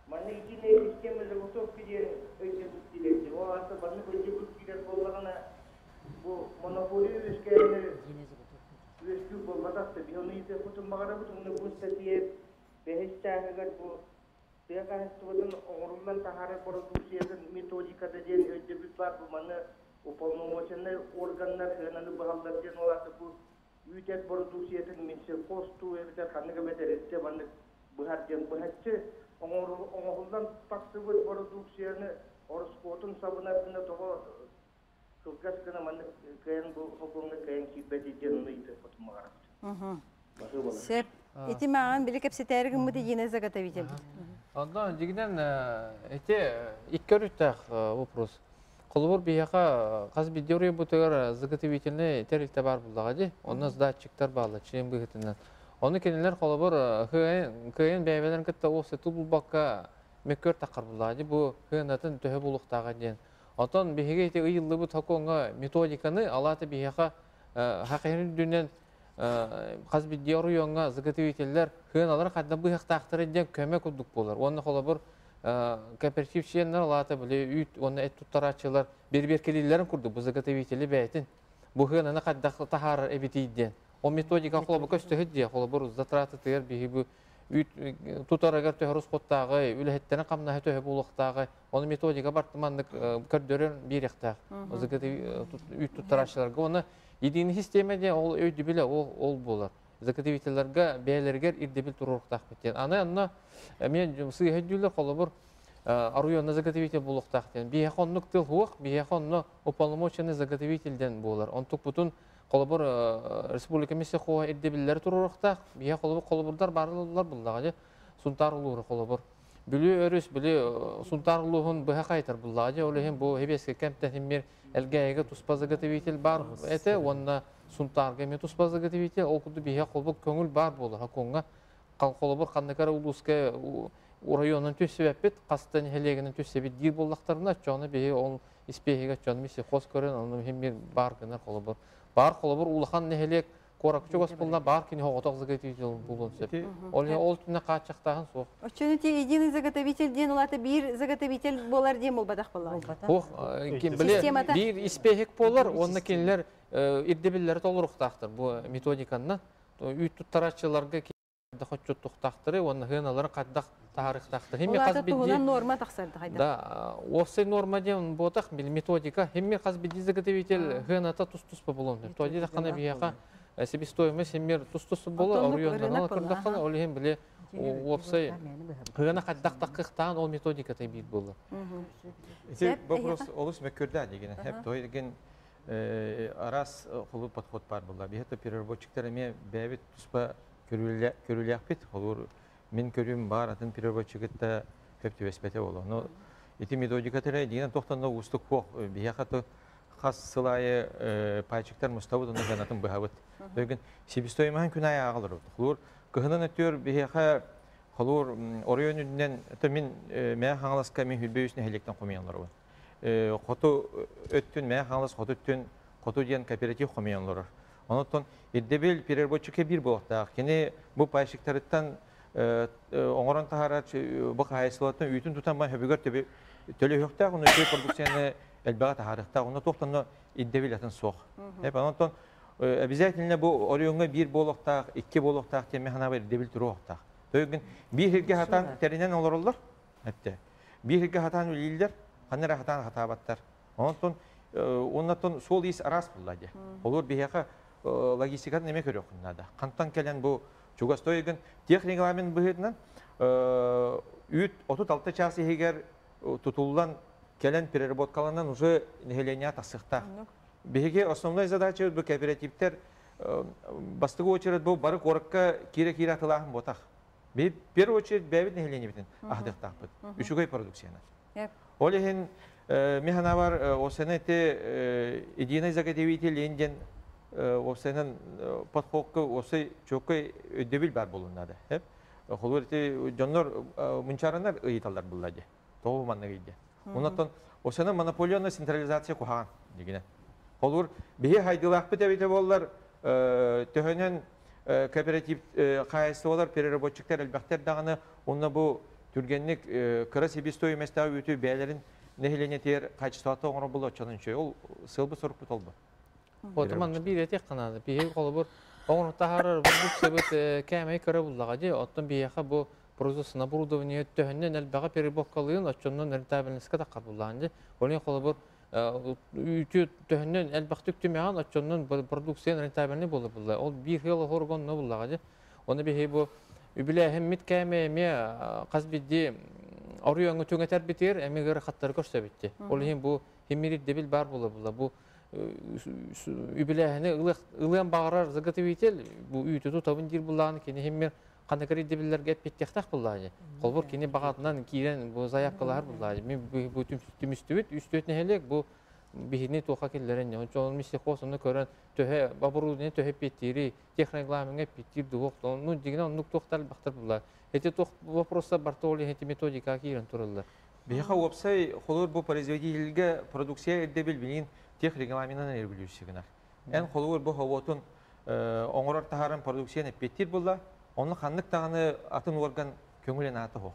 Speaker 15: Манна единая система заготовки диэн өйдөбүл киирэр. Ол аата маннык өйдөбүл киирэр буоллаҕына, бу монополия үөскээннэр үөскүүр буолбатах да. Биһи ону ыйытыахпытын баҕарабыт. Уонна бу статья бэһис чааһыгар бу тыа хаһаайыстыбатын оҥоруллан таһаарар бородууксуйатын методиката диэн өйдөбүл баар. Бу маны уполномоченнай органнар сыананы быһаллар диэн, ол аата бу үүт эт бородууксуйатын Минсельхоз эбэтэр ханнык эмэ тэрилтэ маннык быһар диэн, быһаччы оҥоһуллан тахсыбыт бородууксуйаны ороскуотун сабынар гына тоҕо кылгас гына маннык кыайан бу хокуоҥҥа кыайан киирбэт диэн ону ыйытыахпытын баҕарабыт.
Speaker 1: Сөп. Ити маған били кэпсэтээри гыммыт единый заготовитель.
Speaker 11: Онно дигинен эти икки өрүттээх вопрос. Холобур биһиэхэ хас биирдии бутугар заготовительный тэрилтэ бар буллаҕа дии. Онно сдатчиктар бааллар член быһыытынан. Ону кинилэр холобур кыайын бэйэбэлэрин кытта уопсай булбакка мөккөр таххар буллаҕа дии. Бу кыанатын төһө булуохтааҕа диэн. Отон биһиги ити ыйыллыбыт хокуоҥҥа методиканы алаата биһиэхэ хакыйын үрдүнэн хас биирдии оройуоҥҥа заготовителлэр кыаналар хадда быһахтаахтары диэн көмө курдук буолар. Уонна холобур кооператив членнэр алаата били үүт уонна эт туттарааччылар бир-бир курдук бу заготовители бэйтин бу хыананы хаддах тахаарар эбитий диэн. Ол методика холобур көстөһүт дии, холобур затраты тыгар биһи бу үүт тутарагар төһөрүс хоттааҕы, үлэһиттерин хамнаһы төһө буолуохтааҕы, оны методика бартыманнык көрдөрөн биэриэхтээх. Үүт туттарааччыларга оны единый система диэн ол өйдөбүлэ ол буолар. Заготовителлерга бэйэлэригэр ирдэбил туруохтаахпыт диэн. Аны онно мен сыыһа өйдүүлэр, холобур оройуонна заготовитель буолуохтаах диэн. Биһиэхэ оннук тыл хуох, биһиэхэ онно уполномоченный заготовитель диэн буолар. Онтук бутун холобур республика миссия хуоха ирдэбиллэри туруохтаах. Биһиэхэ холобур холобурдар баарылар буллаҕа Сунтаар улууһу холобур. Бүлүү өрүс били Сунтаар улууһун быһа хайтар буллаҕа дьэ, ол иһин бу хебеске кэмтэн химмир элгээйигэ туспа заготовитель бар эте, уонна Сунтаарга эми туспа заготовитель, ол курдук биһиэхэ холбук көҥүл бар буолар хокуоҥҥа. Холобур ханныкара улууска районун түссүбэппит, хастан нэһилиэгинэн түссэбит диир буоллахтарына, чону биһи ол испиэһигэ чону миси хос көрөн, ону химмир бар гынар холобур. Бар холобур улахан нэһилиэк коракчы госполна бар кини хоҕотох заготовитель булуон сөп. Ол ол түнэ хааччахтааһын суох.
Speaker 1: Оччону ти единый заготовитель диэн улата биир заготовитель болар диэн болбатах болар.
Speaker 11: Ох, ким биле биир испиэһик болар, онно кинилер ирдэбиллери толоруохтаахтар бу методиканна. Үүт туттарааччыларга хоччуттухтаахтары, уонна хыналары каддах таарыхтаахтар.
Speaker 1: Химми хас бидди норма тахсарды хайда.
Speaker 11: Да, уопсай норма диэн ботах бил методика. Химми хас бидди заготовитель хыната тус-тус болон. Тоди тахана биһиэхэ себестоимость химмер тус-тус болор, оройуоннан көрдөххө, ол иһин биле уопсай хыгана хаддах таххыхтаан ол методиката биир болор.
Speaker 9: Ити вопрос олус мөккөрдө деген. Хеп той деген арас холу подход бар була. Биһи переработчиктар эме бэбит туспа көрүлэхпит. Холур мин көрүм бар атын переработчикта хөп түбэспете боло. Но ити методика тере деген тохтонно устук хуох биһи хаты хас сылайы пайчиктар мустабыт онно жанатын быһабыт. Дөгүн себестоимость күн ай агылыр. Холур кыһынан өтөр биһиэхэ холур оройон үдүнэн то мин мээ хаҥаласка мин хүлбэ үс нэһилиэктэн хомуйанларбын. Хоту өттүн мээ хаҥалас хоту өттүн хоту диэн кооператив хомуйанларар. Онотон ирдэбил переработчикке бир буолуохтаах. Кини бу пайчиктарыттан оҥорон таһаарар бу хаһаайыстыбалартан үүтүн тутан бан хөбүгэр төбү төлөһүөхтээх, онно үчүгэй продукцияны элбэҕэ таһаарыахтаах. Онно туохтанно Ирдэбил атын суох. Эп онтон обязательно бу оройуоҥҥа биир буолуохтаах, икки буолуохтаах диэн механабы ирдэбил туруохтаах. Тойгун биир сиргэ хатаан тэринэн олороллор. Этте. Биир сиргэ хатаан үлэлииллэр, ханна эрэ хатаан хатаабаттар. Онтон оннотон суол ис араас булла дии. Олор биһиэхэ логистикатын эмэ көрүөххүн наада. Хантан кэлэн бу чугас тойгун техрегламент быһыытынан үүт 36 чаас иһигэр тутуллан кэлэн переработкаланан уже нэһилиэнньэҕэ тахсыахтаах. Биһиги основной задача бу кооперативтэр бастакы очередь бу бары куоракка киирэ-киирэ атылааһын буотах. Би первую очередь бэйэбит нэһилиэнньэбитин аһатыахтаахпыт. Үчүгэй продукцияны. Ол иһин механавар осена эти единый заготовитель диэн осенан подходка осой чокой өйдөбүл бар болун надо. Холур ити дьоннор мунчаранар ыйыталлар булла дии. Тоҕо маннык ыйда. Онон осена монополияны централизация куһаҕан дигинэ. Холур биһи хайдылаахпыт эбите боллар төһөнөн кооператив хаһаайыстыбалар переработчиктар элбэхтэр даҕаны онно бу түргэнник кыра себестоимостаах үүтү бэйэлэрин нэһилиэнньэтигэр качествота оҥорор буолла оччонон үчүгэй. Ол сыалбыт сорукпут ол бу.
Speaker 11: Оту манна биир этиэх канаада. Биһиги холобур оҥорон таһаарар продукциябыт кээмэй көрө буллаҕа дии. Оттон биһиэхэ бу производство оборудование төһөннөн элбэҕи переработкалыын оччоннон рентабельностька таххар буллаҕын дии. Ол холобур үүтү төһөннөн элбэхтик түмэҕин оччоннон продукция рентабельный буола булла. Ол биир хыал оһоргонно буллаҕа дии. Оны биһиги бу үбүлээһиммит кээмэ эмиэ хас бидди оруйоҥҥа түҥэтэр битир эми гыр хаттары көрсөбүтти. Ол иһин бу химмир ирдэбил бар була була. Бу үбүлээһини ылыан баҕарар заготовитель бу үүтү тутабын диир буллаҕына кини химмир ханнык ирдэбиллэргэ эппиэттиэхтээх буллаҕа. Холбур кини баҕатынан киирэн бу заявкалаһар буллаҕа. Мин бу түмүстүбүт үс түөрт нэһилиэк бу биһини туохха киллэрэн ончон мистехоз ону көрөн төһө оборудование төһө эппиэттиири техрегламеҥҥа эппиэттиир дуһуох ну дигинэ оннук туохтар элбэхтэр булла. Эти туох вопростар барта ол иһин методика киирэн тураллар.
Speaker 9: Биһиэхэ уопсай холуур бу производительгэ продукция ирдэбил билигин техрегламенынан регулирующий гынар. Эн холуур бу хобуотун оҥорор таһааран продукцияны эппиэттиир буолла, онно ханнык даҕаны атын орган көҥүлэн аата суох.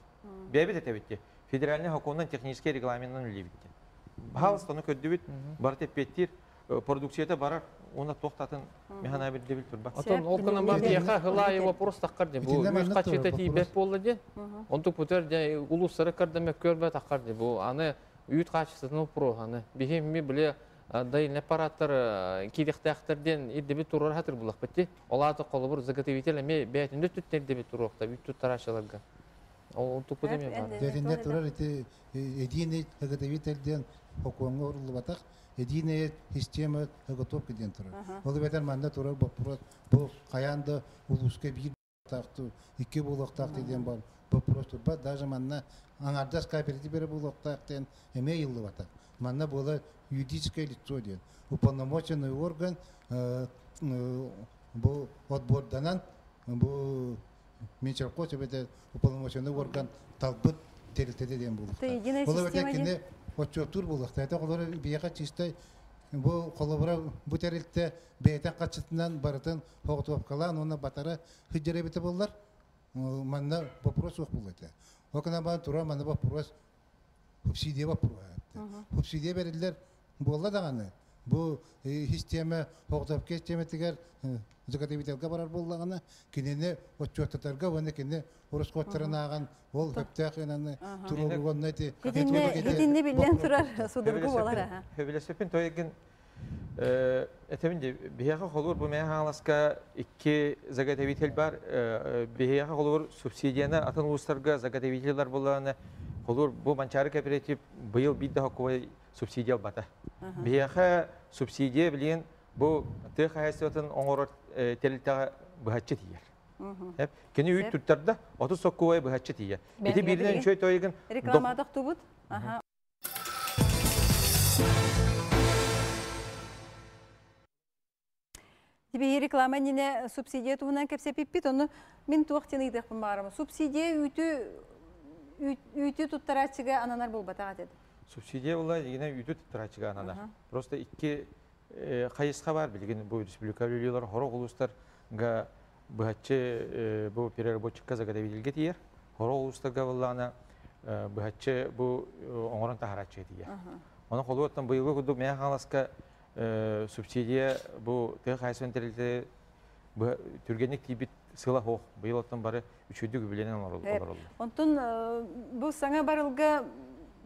Speaker 9: Бэйэбит этэбит федеральный сокуонунан техническэй регламенынан үлэлиибит диэн. Баһаалыста ону көрдүбүт, барыта эппиэттиир, продукцията барар, уонна туох да атын механизм ирдэбил турбат.
Speaker 11: Отон ол гынан бар биһиэхэ хылаайы вопрос таххар дии. Бу үс хачыта тиийбэт буолла диэн. Онтук бутер дьэ улуустары көрдө мөккүөрбэ таххар дии. Бу аны үүт хаачыстыбатын вопрос аны. Биһи ми биле дайын аппараттар киириэхтээхтэр диэн ирдэбил туруора хатыр булахпыт дии. Ол аата холобур заготовитель эмиэ бэйэтин өттүттэн ирдэбил туруохта үүт туттарааччыларга. Ол туппут эмиэ бар.
Speaker 10: Дэтинде турар ити единый заготовитель диэн хокуоҥҥа уруллубатах единая система заготовка диэн турар. Ол эбэтэр манна турар боппуруос бу хайаан да улууска биир буолуохтаах икки буолуохтаах диэн бар вопрос турбат. Даже манна аҥардас кооператив эрэ буолуохтаах диэн эмиэ ыйыллыбатах. Манна буола юридическое лицо диэн. Уполномоченный орган бу отборданан бу Минсельхоз эбэтэр уполномоченный орган талбыт тэрилтэтэ диэн буолуохтаах. Ол эбэтэр кини отчуоттуур буолуохтаах. Это олор биһиэхэ чистай бу холобура бу тэрилтэ бэйэтин хаччытынан барытын хоҕутуопкалаан уонна батара сылдьар эбитэ буоллар манна вопрос суох буолуо этэ. Ол гынан баран тура манна вопрос субсидия боппуруоһа Субсидия бериллэр буолла даҕаны бу систиэмэ хоҕутуопка систиэмэтигэр заготовительга барар буоллаҕына кинини отчуоттатарга уонна кини ороскуоттарын ааҕан ол сөптөөх ынаны туруоругонно ити
Speaker 1: Итинни биллэн турар судургу буолар аха.
Speaker 9: Хөбүлэспиппин тойгин этебин ди биһиэхэ холуур бу мэйэ хаҥаласка икки заготовитель бар биһиэхэ холуур субсидияны атын улуустарга заготовителлар буоллаҕына холуур бу Манчаары кооператив быйыл биир да хоккубай субсидия албата. Биһиэхэ субсидия билигин бу тыа хаһаайыстыбатын оҥорор тэрилтэҕэ быһаччы тиийэр. Кини үүт туттарда 30 соккубай быһаччы тиийэр. Ити бииринэн үчүгэй тойгун
Speaker 1: Реклама тохтубут. Аха. Тибиһи реклама иннинэ субсидия туһунан кэпсэпиппит, ону мин туох диэн ыйытыахпын баҕарабын. Субсидия үүтү үүтү туттарааччыга ананар буолбатах этэ.
Speaker 9: Субсидия була игинэ үүтү туттарааччыга ананар. Просто икки хайысха бар билигин бу республика үлэлиилэр хорох улуустарга быһаччы бу переработчикка заготовительгэ тиийэр. Хорох улуустарга буоллаҕына быһаччы бу оҥорон таһарааччыга тиийэр. Ону холуоттан быйылгы курдук Мэйэ Хаҥаласка Субсидия бу тыа хаһаайыстыбатын тэрилтэ түргэнник тиийбит сыла суох. Быйыл оттон бары үчүгэйдик үбүлэнэн олороллор.
Speaker 1: Онтон бу саҥа барылга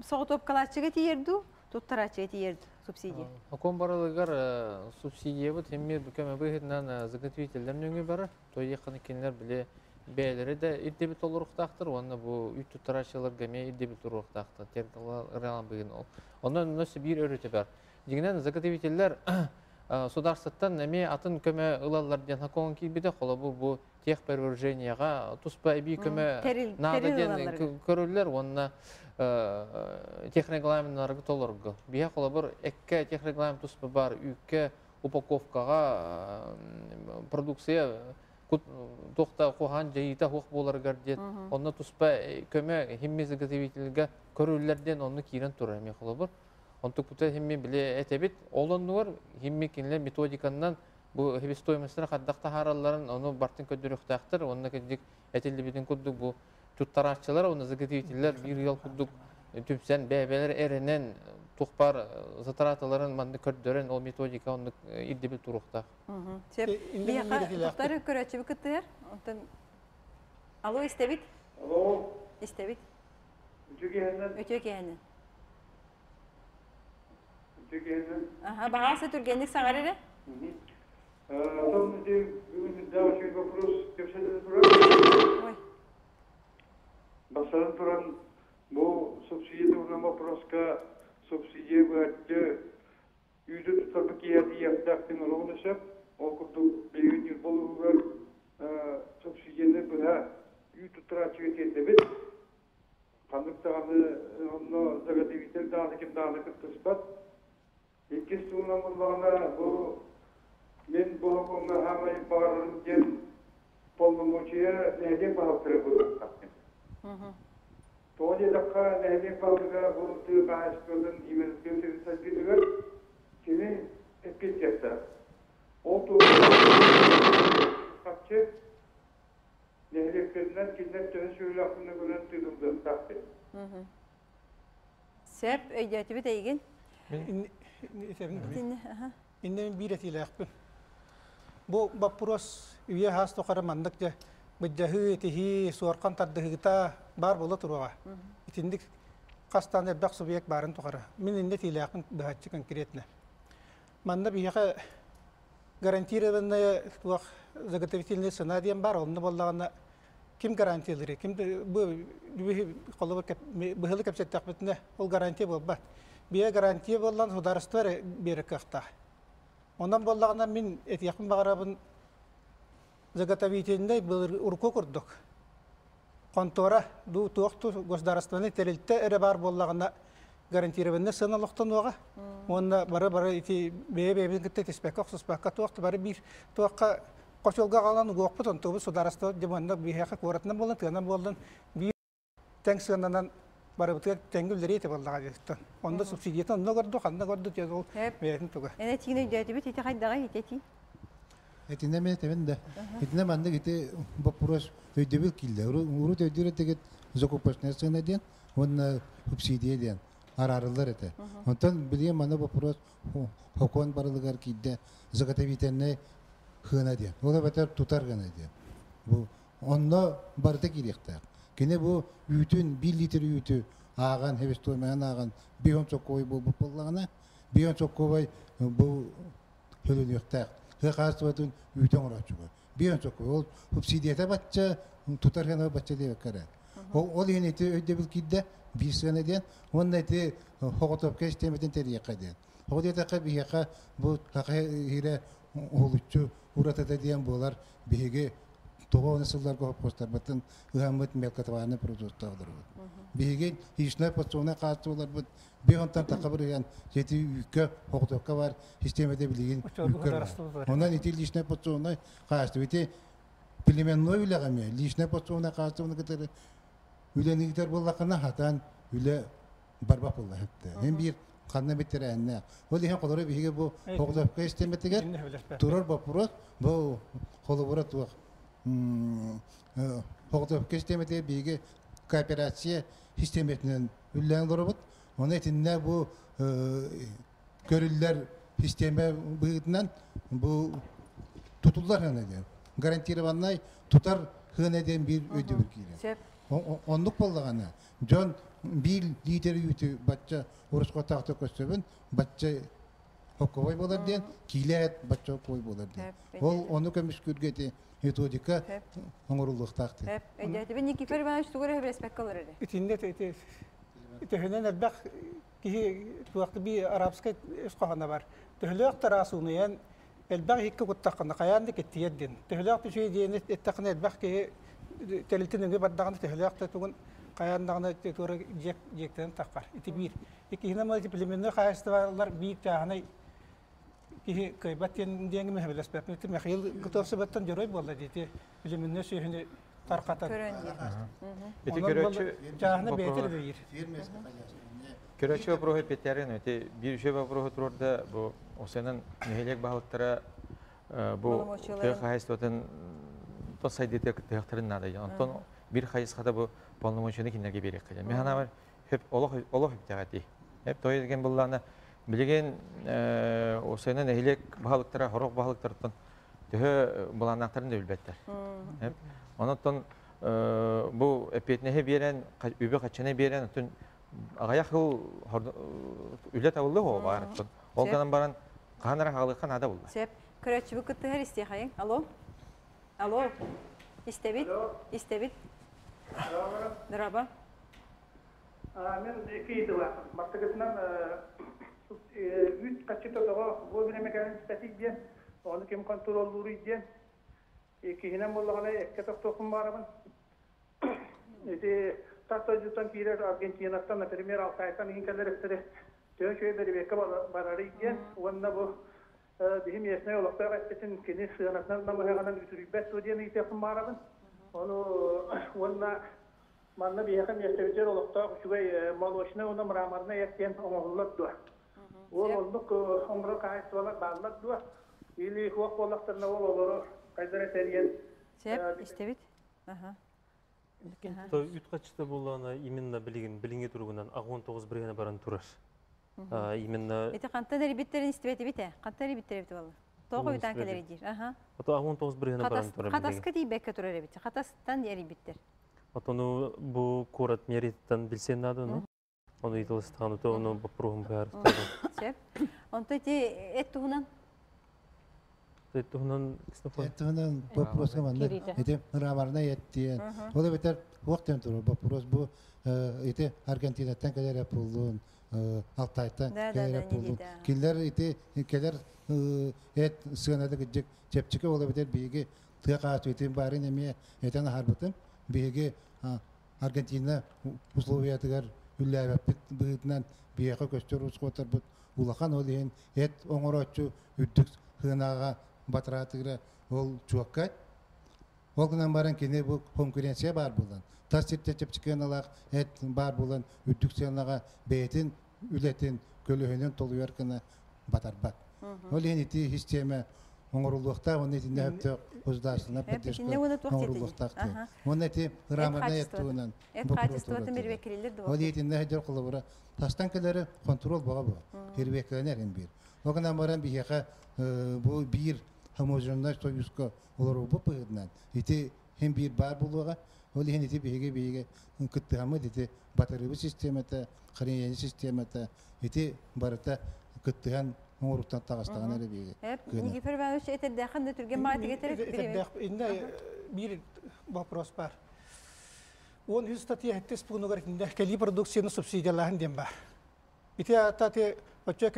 Speaker 1: соҕотуопкалааччыга тиийэр дуу, туттарааччыга тиийэр субсидия?
Speaker 11: Окон барылыгар субсидиябыт эмиэ көмө быһыытынан заготовителлэр нөҥүө барар. Тойеханы кинилэр били бэйэлэри да ирдэбил толоруохтаахтар уонна бу үүт туттарааччыларга эмиэ ирдэбил туруохтаахтар. Тергалар ол. Онон өссө биир өрүтэ бар. Дьиҥинэн заготовителлэр сударсыттан эмиэ атын көмө ылаллар диэн сокуон киирбитэ. Холобур, бу техпровержениеға туспа эбии көмө наада диэн көрүллэр уонна техрегламентларга толорго. Биһэ холобур экке техрегламент туспа бар, үүккэ упаковкаҕа продукция туохта куһаан дьайыыта хуох буоларыгар диэн онно туспа көмө химми заготовительга көрүллэр диэн онно киирэн турар эмиэ холобур. Онтукпута химми биле этэбит. Ол оннугар химми кинилэр методиканнан бу себестоимостьтара хаддах таһааралларын ону бартын көрдөрүөхтээхтэр. Онно кырдьык этиллибитин курдук бу туттарааччылар уонна заготовителлэр биир ыал курдук түмсэн бэйэлэр эрэнэн туох затраталарын манны көрдөрөн ол методика оннук ирдэбил туруохтаах.
Speaker 1: Сөп. Биһиэхэ туттары көрөөччүбү кыттыһар. Онтон алло, истэбит?
Speaker 15: Алло.
Speaker 1: Истэбит.
Speaker 15: Үтүө киэһэнэн.
Speaker 1: Үтүө киэһэнэн.
Speaker 15: Үтүө киэһэнэн.
Speaker 1: Аха, баҕалса түргэнник саҥар эрэ.
Speaker 15: Потом бүгүн да үчүгэй вопрос кэпсэтэн турар.
Speaker 1: Ой.
Speaker 15: Бастатан туран, бу субсидия туһунан вопроска субсидия быһаччы үүтү туттарбыт киһи тиийиэхтээх олоҕун сөп. Ол курдук биһиги Ньурба улууһугар субсидияны быһа үүт туттарааччыга тиэрдэбит. Ханнык даҕаны онно заготовитель даҕаны, ким даҕаны кыттыспат. Иккис туһунан буоллаҕына, бу мин бу сокуоҥҥа саамай баҕарарым диэн полномочия нэһилиэк баһылыктара буолуохтаах. Тоҕо диэтэххэ, нэһилиэк баһылыга бу тыа хаһаайыстыбатын именно тыа сирин сайдыытыгар кини эппиэттиэхтээх. Ол туһунан харчы нэһилиэктэринэн кинилэр төһө сүөһүлээхтэринэ көрөн тыырыллыахтаах диэн.
Speaker 1: Сөп, өйдөөтүбүт эйигин.
Speaker 8: Инне биир этиилээхпин. Бу боппуруос үйэ хаас тухары маннык дьэ быдьаһыы, этиһии, суорхан тардыһыыта баар буола туруоҕа. Итинник хастаан элбэх субъект баарын тухары. Мин инне этиилээхпин быһаччы конкретно. Манна биһиэхэ гарантированная туох заготовительная цена диэн бар, онно буоллаҕына ким гарантиялыыр, ким бу холобур быһылы кэпсэттэхпитинэ ол гарантия буолбат. Бие гарантия буоллан государство эрэ биэрэр кыахтаах. Онон буоллаҕына мин этиэхпин баҕарабын заготовительнай былыр урукку курдук контора ду туох государственный тэрилтэ эрэ баар буоллаҕына гарантированный сыана олохтонуоҕа уонна бары бары ити бэйэ бэйэбитин кытта этиспэккэ охсуспакка туох да бары биир туохха хочолго аҕалан угуохпут онтубут судаарыстыба дьэ биһиэхэ куоратынан буоллун тыанан буоллун биир тэҥ сыананан барыбытыгар тэҥҥэ үлэлиэ этэ буоллаҕа диэттэн. Онно субсидията онно көрдө, ханна көрдө диэн ол бэйэтин туга.
Speaker 1: Эн этиини өйдөөтүбүт, ити хайдаҕай ити этии?
Speaker 10: Этинэ мен этебин да. Итинэ маннык ити вопрос өйдөбүл киирдэ. Урут өйдүүр этигит закупочная цена диэн уонна субсидия диэн араарыллар этэ. Онтон билигин манна вопрос хокуон барылыгар киирдэ заготовительный хына диэн. Ол эбэтэр тутар гына диэн. Бу онно барыта киириэхтээх. Кини бу үүтүн, 1 литр үүтү ааҕан, себестоимоһын ааҕан, 5 соккуобай буолбут буоллаҕына, 5 соккуобай бу төлөнүөхтээх. Тыа хаһаайыстыбатын үүтү оҥорооччуга. 5 соккуобай. Ол субсидията бачча, тутар гына бачча диэбэккэ эрэ. Ол иһин ити өйдөбүл киирдэ, биир сыана диэн, уонна ити хоҕотопка систиэмэтин тэрийиэххэ диэн. Тоҕо диэтэххэ, биһиэхэ бу саха иһирэ уһулуччу уратыта диэн буолар биһиги тоҕо оны сылларга хоппуостарбытын ыһаммыт мелкотоварный производство олоробут. Биһиги хищное подсолнечное хаачыстыбаларбыт биир онтон таха бырыһыан сети үүккэ хоҕотопка бар систиэмэтэ билигин үүккэ бар. Онон ити личное подсолнечное хаачыстыба ити племенной үлэҕэ эмиэ личное подсолнечное хаачыстыбаны кытары үлэни ыытар буоллаххына хатаан үлэ барбах буолла сөптө. Эн биир ханна биттэрээннээх. Ол иһин холоро биһиги бу хоҕотопка систиэмэтигэр турар боппуруос бу холобура туох хоҕотопка систиэмэтигэр биһиги кооперация систиэмэтинэн үллээн олоробут. Оны итиннэ бу көрүллэр система быһыытынан бу тутуллар хына диэн. Гарантированнай тутар хына диэн биир өйдөбүл киирэр. Оннук боллаҕына дьон биир литр үүтү бачча урусхотаахта көстөбүн, бачча хокковой болар диэн, киилээт бачча хокковой болар диэн. Ол ону көмүскүүргэ ити методика оҥоруллуохтаах диэн.
Speaker 1: Өйдөөтүбүн Никифор Иванович тугу эрэ сөбүлэспэккэ олорор эрэ.
Speaker 8: Итиннэ ити төһөнөн элбэх киһи туохты би арабскай өс хоһооно бар. Төһөлөөх тараасуунуйан элбэх иһиккэ куттаххына хайаан да кэттийэр диэн. Төһөлөөх түшүй диэни эттэххинэ элбэх киһи тэрилтин өҥө бардаҕына төһөлөөх да тугун хайаан даҕаны туора дьиэк дьиэктэнэн таххар. Ити биир. Иккиһинэн мына племенной хаһаайыстыбалар биир чааһынай киһи кыайбат диэн диэҥҥэ мөһөбөлөспөппүн. Ити Михаил Готовцеваттан дьоруой буолла диэти племенной сүөһүнү тархатан.
Speaker 9: Ити көрөөччү
Speaker 8: чааһына бэйэтэ үлэлиир.
Speaker 9: Көрөөччү вопроһу эппиэттээрин ити биир үчүгэй вопроһу туруорда бу осенан нэһилиэк баһылыктара бу тыа хаһаайыстыбатын тос сайдыытыгар кыттыһыахтарын наада. Онтон биир хайысхата бу полномочияны кинилэргэ биэриэххэ. Мин санаабар хөп олох олох үптэҕэ Эп той деген буллаана билигин осенан нэһилиэк баһылыктара хорох баһылыктарыттан төһө былааннаахтарын да билбэттэр. Онон бу эппиэтинэһи биэрэн, үбү хаччаны биэрэн, оттон аҕыйах сыл үлэ табыллы оҕо баар. Ол гынан баран хаһан эрэ хаалыахха наада булла.
Speaker 1: Сөп. Көрөөччүбүт кыттыһар истиэхэйиҥ. Алло. Алло. Истэбит. Истэбит. Дороба.
Speaker 8: Мен икки ыйытыылаахпын. Бастакытынан үүт хаччыта тоҕо бу бириэмэ кэлэн испэтий диэн, ону ким хонтуруоллууруй диэн. Иккиһинэн буоллаҕына эккэ тохтуохпун баарабын. Ити тас дойдуттан киирэр Аргентинаттан, например, Алтайтан иһин кэлэр эттэри төһө үчүгэй бэрэбиэркэ барарый диэн уонна бу биһи местнэй олохтоох эппитин кини сыанатынан намыһаҕынан үтүрүйбэт дуо диэн ыйытыахпын баарабын. Ону уонна Манна биһиэхэ миэстэбитигэр олохтоох үчүгэй молочнай уонна мраморнай эт диэн оҥоһуллар дуо? Ол оннук оҥорор хаһаайыстыбалар бааллар дуо? Или суох буоллахтарына ол олору хайдах эрэ тэрийэн
Speaker 1: Сөп, истэбит. Аха.
Speaker 17: То үт хачыта буоллаҕына именно билигин билиҥҥи туругунан 19 бырыһыана баран турар. Именно
Speaker 1: Ити хантан эрибиттерин истибэтибит ээ? Хантан эрибиттер эбит буолла? Тоҕо үтаан кэлэр диир. Аха.
Speaker 17: Ото 19 бырыһыана баран турар.
Speaker 1: Хатаска тиийбэккэ турар эбит. Хатастан эрийбиттэр.
Speaker 17: Отону бу куорат мерититтан билсиэн наада ну. Ону ыйыталастаҕына то ону боппуруоһум быһаарыстаҕын.
Speaker 1: Сөп. Онто ити эт туһунан?
Speaker 17: Эт туһунан
Speaker 10: Эт туһунан боппуруоска манна ити мраморнай эт диэн. Ол эбэтэр туох диэн турар боппуруос бу ити Аргентинаттан кэлэр пуллун, Алтайтан кэлэр пуллун. Кинилэр ити кэлэр эт сыаната кырдьык чэпчэки ол эбэтэр биһиги тыа хааччытын баарын эмиэ этэн аһарбытым. Биһиги Аргентина условиятыгар үллээбэппит быһыытынан биһиэхэ көстөр усхуотарбыт улахан, ол иһин эт оҥорооччу үрдүк сыанаҕа батараатыгара ол чуоккай. Ол гынан баран кини бу конкуренция баар буолан, тас сиртэ чэпчэки сыаналаах эт баар буолан үрдүк сыанаҕа бэйэтин үлэтин көлөһүнүн толуйар гына батарбат. Ол иһин ити систиэмэ оҥоруллуохтаах уонна итиннэ сөптөөх государственная поддержка оҥоруллуохтаах диэн. Уонна ити раморнай туһунан
Speaker 1: Эт хаачыстыбатын бирбеккириллер
Speaker 10: Ол итиннэ сылдьар холобура тастан кэлэри контрол бөҕө бу. Хирбеккилэнэр ин биир. Ол гынан баран биһиэхэ бу биир таможеннай союзка олорорбут быһыытынан ити хин биир баар буолуоҕа. Ол иһин ити биһиги биһиги кыттыһаммыт ити батарыыбыт системата, хранение системата ити барыта кыттыһан оҥоруттан таҕыстаҕына эрэ биһиги.
Speaker 1: Никифор Иванович этэрдээхин да түргэн маатыга
Speaker 8: Этэрдээх инне биир вопрос бар. 13 статья хэттис пуунугар итинде кэлии продукцияны субсидиялааһын диэн бар. Ити аата ти оччо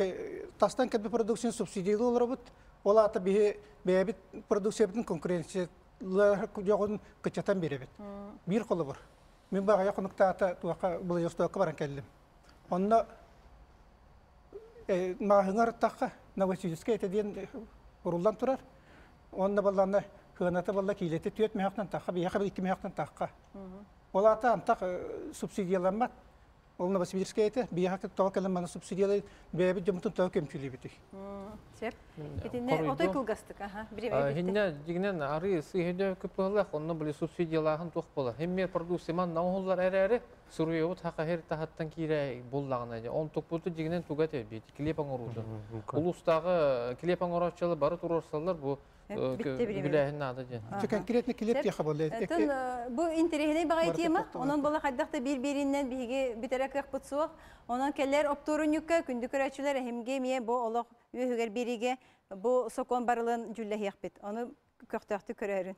Speaker 8: тастан кэлби продукцияны субсидиялыы олоробут. Ол аата биһи бэйэбит продукциябытын конкуренция жоҕун кыччатан биэрэбит. Биир холобур. Мин баҕайа хонуктаата туохха Владивостокка баран кэллим. Онно маҕаһыыҥа ырыттахха Новосибирскай этэ диэн уруллан турар. Онно балланна кыаната балла киилэтэ түөрт мөһөхтөн тахха, биһиэхэ икки мөһөхтөн тахха. Ол аата антах субсидияламмат. Ол Новосибирскай этэ, биһиэхэ тоҕо кэлэн маны субсидиялай бэйэбит дьоммутун тоҕо көмчүлүүбүтүй?
Speaker 1: Сөп. Итиннэ отой кылгастык, аха, бириэмэ
Speaker 11: Хинне дигинен ары сыһыдө көппөлөх, онно били субсидиялааһын туох буолар. Химмер продукция манна оҥоһуллар эрээри, Суруйабыт хахахир тахаттан киирэ буллаҕына дьэ. Онтукпуту дьигинэн туга этэбит килиэп оҥоруутун. Улуустааҕы килиэп оҥорооччулар бары туруорсаллар бу билээһин наада диэн.
Speaker 8: Конкретно килиэп тиэхэ буолла.
Speaker 1: Бу интэриэһинэй баҕайы тема. Онон була хайдах да биир-бииринэн биһиги бүтэрэ кыахпыт суох. Онон кэлэр оптуорунньукка күндү көрөөччүлэр эһимге эмиэ бу олох үөһүгэр биэриигэ бу сокуон барылын дьүүллэһиэхпит. Ону көхтөөхтүк көрөөрүн.